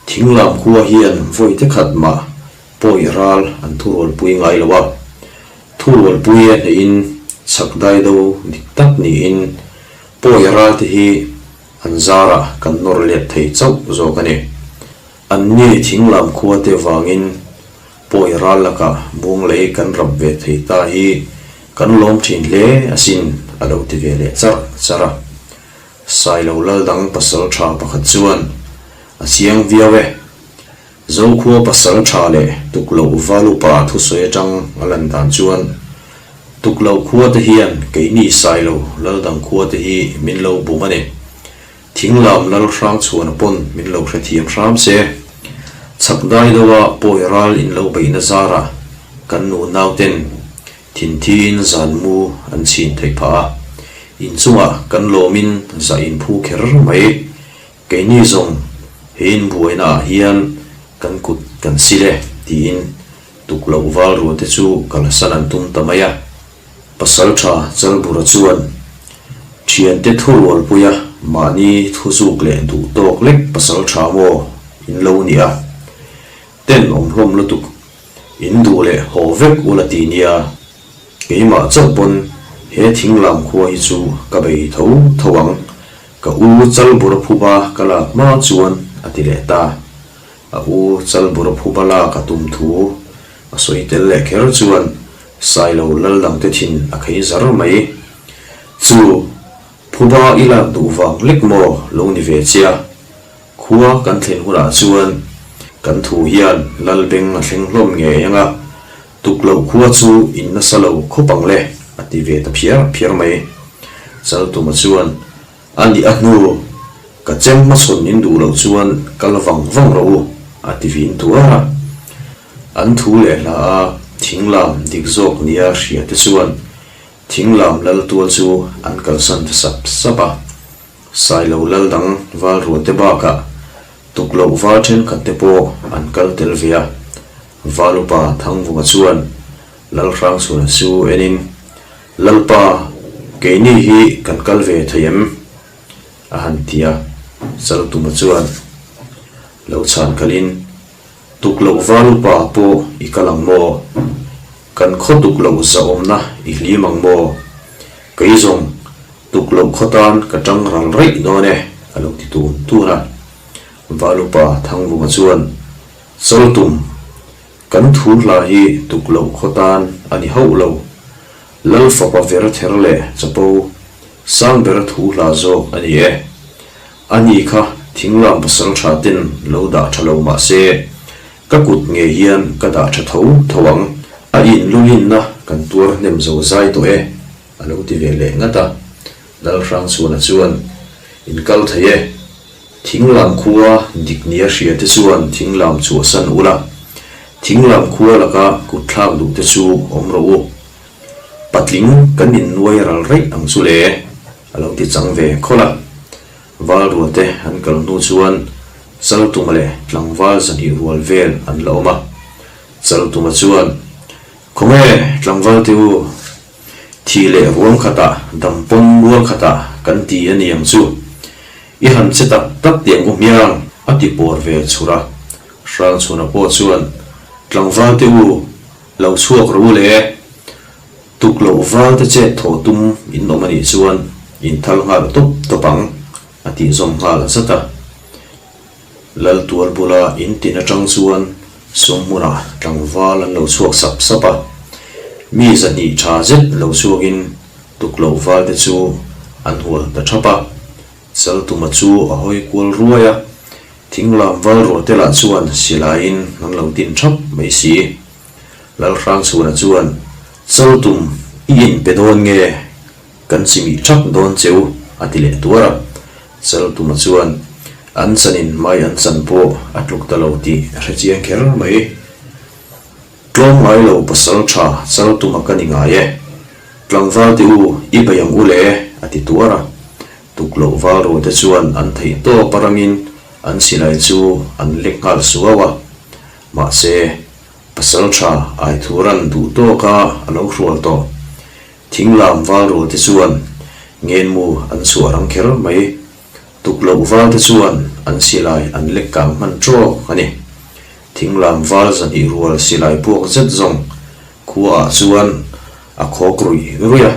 Thinglam khua hian vawi te khat mah pawi ral an thurualpui ngai lo a. Thurualpui a hnehin chhak dai do dik tak niin pawi ral te hi an zarah kan nawr let thei chauh zawk a ni. Anni thinglam khua te vangin Pawi ral lakah Bunglei kan rap ve thei ta hi kan lawm thin hle asin a lo ti ve leh charh charh a. Sailo lal dang pasal tha pakhat chuan a chiang viau e. Zokhua pasal tha leh Tukloh val upa thusawi atang a lan dan chuan Tukloh khua te hian keini Sailo lal dang khua te hi min lo bum a ni. Thinglam lal hrang chhuana pawn min lo hrethiam hram se. Chhak dai deuha pawi ral in lo beihna zarah kan nu nauten thinthiin zan mu an chhin theih phah a. Inchungah kan lawmin zah in phu kher mai. Keini zawng he inbuaina ah hian kan kut kan sil e tiin tukloh val rual te chu kalsan an tum ta mai a. Pasalṭha Chalbura chuan ṭhiante thurualpuia mahni thuzuk leh duh tawk lek pasalṭha maw in lo ni a, ten awm hlawm lutuk, in duh leh haw vek ula ti nia, keimah chauh pawn he thinglam khua hi chu ka bei tho tho ang, ka u Chalbura phuba ka lak hma chuan a ti leh ta. A u Chalbura phuba lak a tum thu a sawi tel leh kher chuan Sailo lal dangte thin a khei zar mai. Chu, phuba i lak duh vang lek maw lo ni ve che a? Khua kan thlen hunah chuan kan thu hian lal beng a thleng hlawm ngei ang a, tuk loh khua chu in nasa lo khawp ang le, a ti ve ta phiar phiar mai. Chaltuma chuan A nih a hnu, ka chem hmachhawn in duh loh chuan kal vang vang rawh u, a ti vin tuar a. An thu leh hla a thinglam dik zawk nia hria te chuan thinglam lal tual chu an kalsan ta sap sap a. Sailo lal dang val rual te bakah tukloh val thenkhat te pawh an kal tel ve a. Val upa Thangvunga chuan Lalhrangchhuna chu enin, Lalpa, keini hi kan kal ve thei em? a han ti a, Chaltuma chuan lo chhan kalin. Tuk loh val upa pawh i kal ang maw? Kan khaw tuk loh zahawmna i hlim ang maw? Kei zawng tuk loh khaw tan ka tang ral raih dawn e, a lo ti tun tun a. Val upa Thangvunga chuan, Chaltum, kan thu hla hi tuk loh khaw tan a ni hauh lo. Lal fapa ver ther leh chapo sang bera thu hla zawk a ni e. A ni kha thinglam pasal tha ten lo dah tha lo mah se, ka kut ngei hian ka dah tha tho tho ang. A in lulinna kan tuar hnem zo zai tawh e, a lo ti ve leh ngat a. Lalhrangchhuana chuan, In kal thei e. Thinglam khua dik nia hria te chuan thinglam chhuahsan ula, thinglam khua laka kut thlak duh te chu awm rawh u. Patling kan innuai ral raih ang chu le, a lo ti chang ve khawlh a. Valrua te an kal hnu chuan Chaltuma leh tlangval zahnih rual vel an la awm a. Chaltuma chuan, Khawnge tlangval te u, Thih leh ruam khatah, dam pawn mual khatah kan ti a ni ang chu. I han che tak tak tih ang u hmiang, a ti pawr ve chhur a. Hrangchhuna pawh chuan, Tlangval te u, lo chhuak rawh u le. Tuk loh val te chet thawh tum in awm a nih chuan in thal nghal tawp tawp ang, a tih zawm nghal zat a. Laltual bula in tin atang chuan sumhmunah tlangval an lo chhuak sap sap a, mi zahnih tha zet lo chhuakin tukloh valte chu an hual ta thap a. Chaltuma chu a hawi kual ruai a, thinglam val rualte lah chuan silaiin an lo tin thap mai si. Lalhrangchhuna chuan, Chaltum, i inpe dawn nge? Kan chimih thak dawn che u, a ti leh tuar a. Chaltuma chuan an chanin mai an chan pawh a tluk ta lo tih a hre chiang kher mai. Tlawm ngai lo pasal tha Chaltuma ka ni ngai e. Tlangval te u, i bei ang u le, a ti tuar a. Tuk loh val ru te chuan an theih tawp a rangin an silai chu an lek nghal suau a. Mahse, pasal tha Aithuran duh tawka a lo hrual tawh. Thinglam val rual te chuan ngenmu an chhuah rang kher mai. Tuk loh val te chuan an silai an lek kang hman trawk a ni. Thinglam val zahnih rual silai puak zet zawng khua ah chuan a khawk ruih ruih a.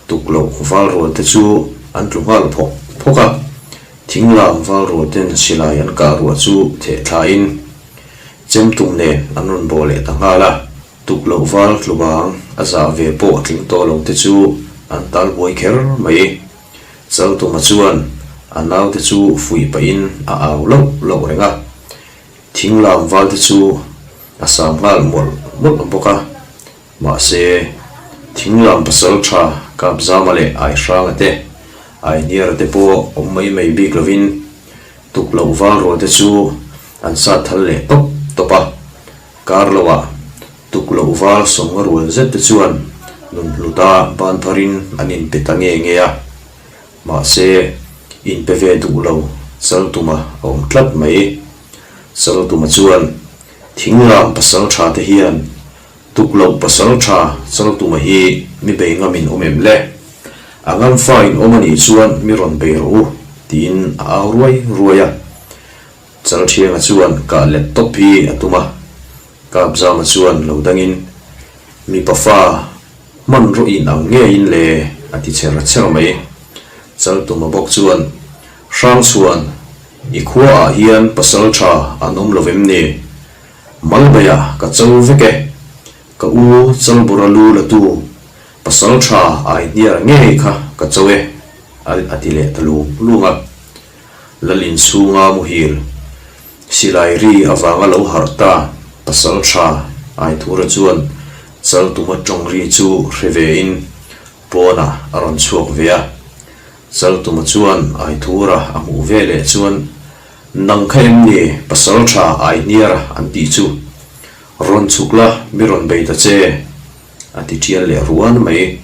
Tuk loh val rual te chu an tlu nghal phawk phawk a. Thinglam val rual ten silai an kah ruah chu theh thla in chemtum nen an rawn bawh leh ta nghal a. Tuk loh val tlu bang a zah ve pawh tling tawh lo te chu an tal buai kher mai. Chaltuma chuan a naute chu fuih pahin a au loh loh reng a, thinglam val te chu a sam nghal mawlh mawlh bawk a. Mahse, thinglam pasal tha Kapzama leh Aihranga te, Ainiara te pawh awm mai mai bik lovin tuk loh val rual te chu an sat thal leh tawp tawp a. Kar loah tuk loh val sawnga rual zet te chuan nun hluta ban pharin an inpe ta nge nge a, mahse inpe ve duh lo Chaltuma a awm tlat mai. Chaltuma chuan thinglam pasal tha te hian tuk loh pasal tha Chaltuma hi mi bei ngamin awm em le? A ngamfa in awm a nih chuan mi rawn bei rawh u tiin a au ruai ruai a. Chalthianga chuan kah let tawp hi a tum a, Kapzama chuan lo dangin, Mipa fa, hmanraw in ang ngeiin le, a ti cher cher mai. Chaltuma bawk chuan, Hrangchhuan, i khuaah hian pasal tha an awm lo vem ni? Malbeia ka cho vek e, ka u Chalbura lu la tu, pasal tha Aihniara ngei kha ka cho e, a ti leh ta lung lung a. Lalin chhunga muhil, silai ri avanga lo harh ta pasal tha Aithura chuan Chaltuma tawng ri chu hre vein pawnah a rawn chhuak ve a. Chaltuma chuan Aithura a hmuh ve leh chuan, Nang kha em ni pasal tha Aihniara an tih chu? Rawn chhuk la, mi rawn bei ta che, a ti tial leh ruan mai.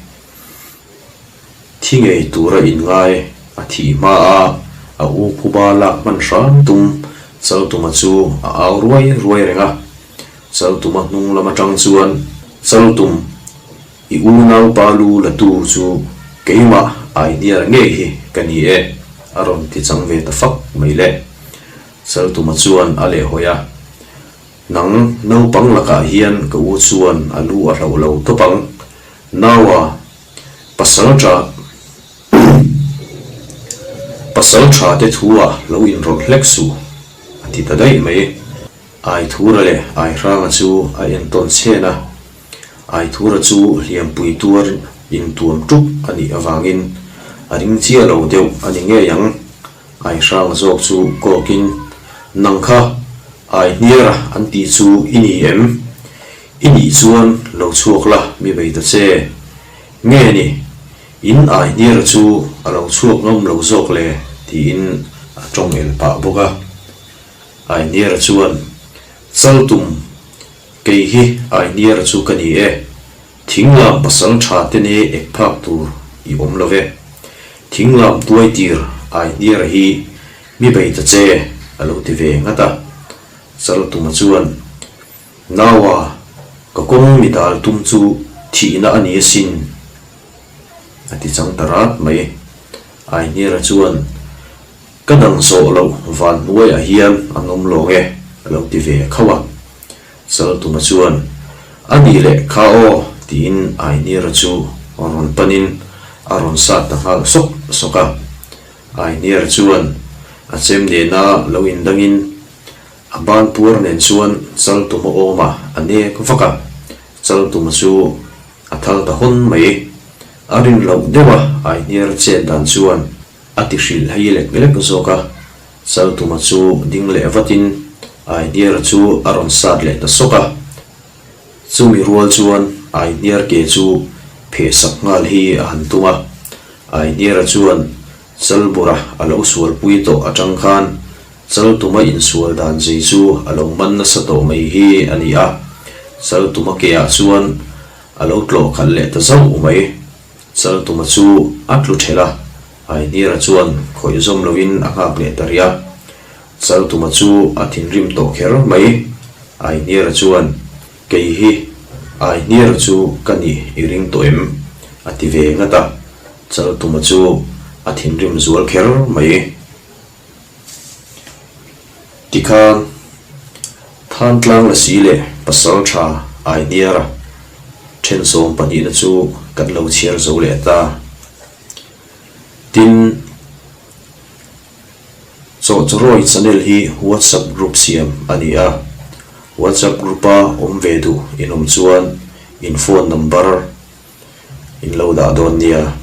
Thi ngei tura inngai a thih hma a, a u phuba lak hman hram tum Chaltuma chu a au ruai ruai reng a. Chaltuma hnung lam atang chuan, Chaltum, i unaupa lu la tu chu keimah Aihniara ngei hi ka ni e, a rawn ti chang ve ta fak mai le. Chaltuma chuan a lehhawi a. Nang naupang lakah hian ka u chuan a lu a hloh lo tawp ang. Naua, pasal tha pasal tha te thu ah lo inrawlh hlek suh, a ti ta daih mai. Aithura leh Aihranga chu a entawn chhen a, Aithura chu hliampui tuar intuam ṭup a nih avangin a ring chiah lo deuh a ni ngei ang. Aihranga zawk chu kawkin, Nang kha Aihniara an tih chu i ni em? I nih chuan lo chhuak la mi bei ta che. Nge ni, in Aihniara chu a lo chhuak ngam lo zawk le tiin a tawng el pah bawk a. Aihniara chuan, Chaltum, kei hi Aihniara chu ka ni e. Thinglam pasal tha te ne ek phak tur i awm lo ve. Thinglam tuai tir Aihniara hi mi bei ta che, a lo ti ve ngat a. Chaltuma chuan, Naua, ka kawng mi dal tum chu thihna a ni asin, a ti chang ta rat mai. Aihniara chuan, Ka dang zawh loh van hnuaiah hian an awm lawng e, a lo ti ve khauh a. Chaltuma chuan, A nih leh kha aw, tiin Ainiara chu rawn panin a rawn sat ta nghal sawk sawk a. Ainiara chuan a chem nena lo indangin a ban puar nen chuan Chaltuma awmah a nek vak a. Chaltuma chu a thal ta hawn mai. A rin loh deuh a Ainiara chet dan chuan A ti hrilh hei lek lek zawk a, Chaltuma chu ding leh vatin Aihniara chu a rawn sat leh ta sawk a. Chumi rual chuan Aihniar ke chu pheh sak nghal hi a han tum a. Aihniara chuan Chalbura a lo sualpui tawh atang khan Chaltuma insual dan zei chu a lo man nasa tawh mai hi a ni a. Chaltuma keah chuan a lo tlawh khalh leh ta zauh mai. Chaltuma chu a tlu ṭhelh a, Aihniara chuan khawih zawm loin a nghak leh ta rih a. Chaltuma chu a thinrim tawh kher mai. Aihniara chuan, Kei hi Aihniara chu ka nih i ring tawh em? a ti ve ngat a. Chaltuma chu a thinrim zual kher mai. Tikhan, Thantlang Lasi leh Pasaltha Ainiara thensawm pahnihna chu kan lo chhiar zo leh ta. Tin, Chawhchawrawi channel hi WhatsApp group siam a ni a, WhatsApp group-a awm ve duh in awm chuan in phone number in lo dah dawn nia.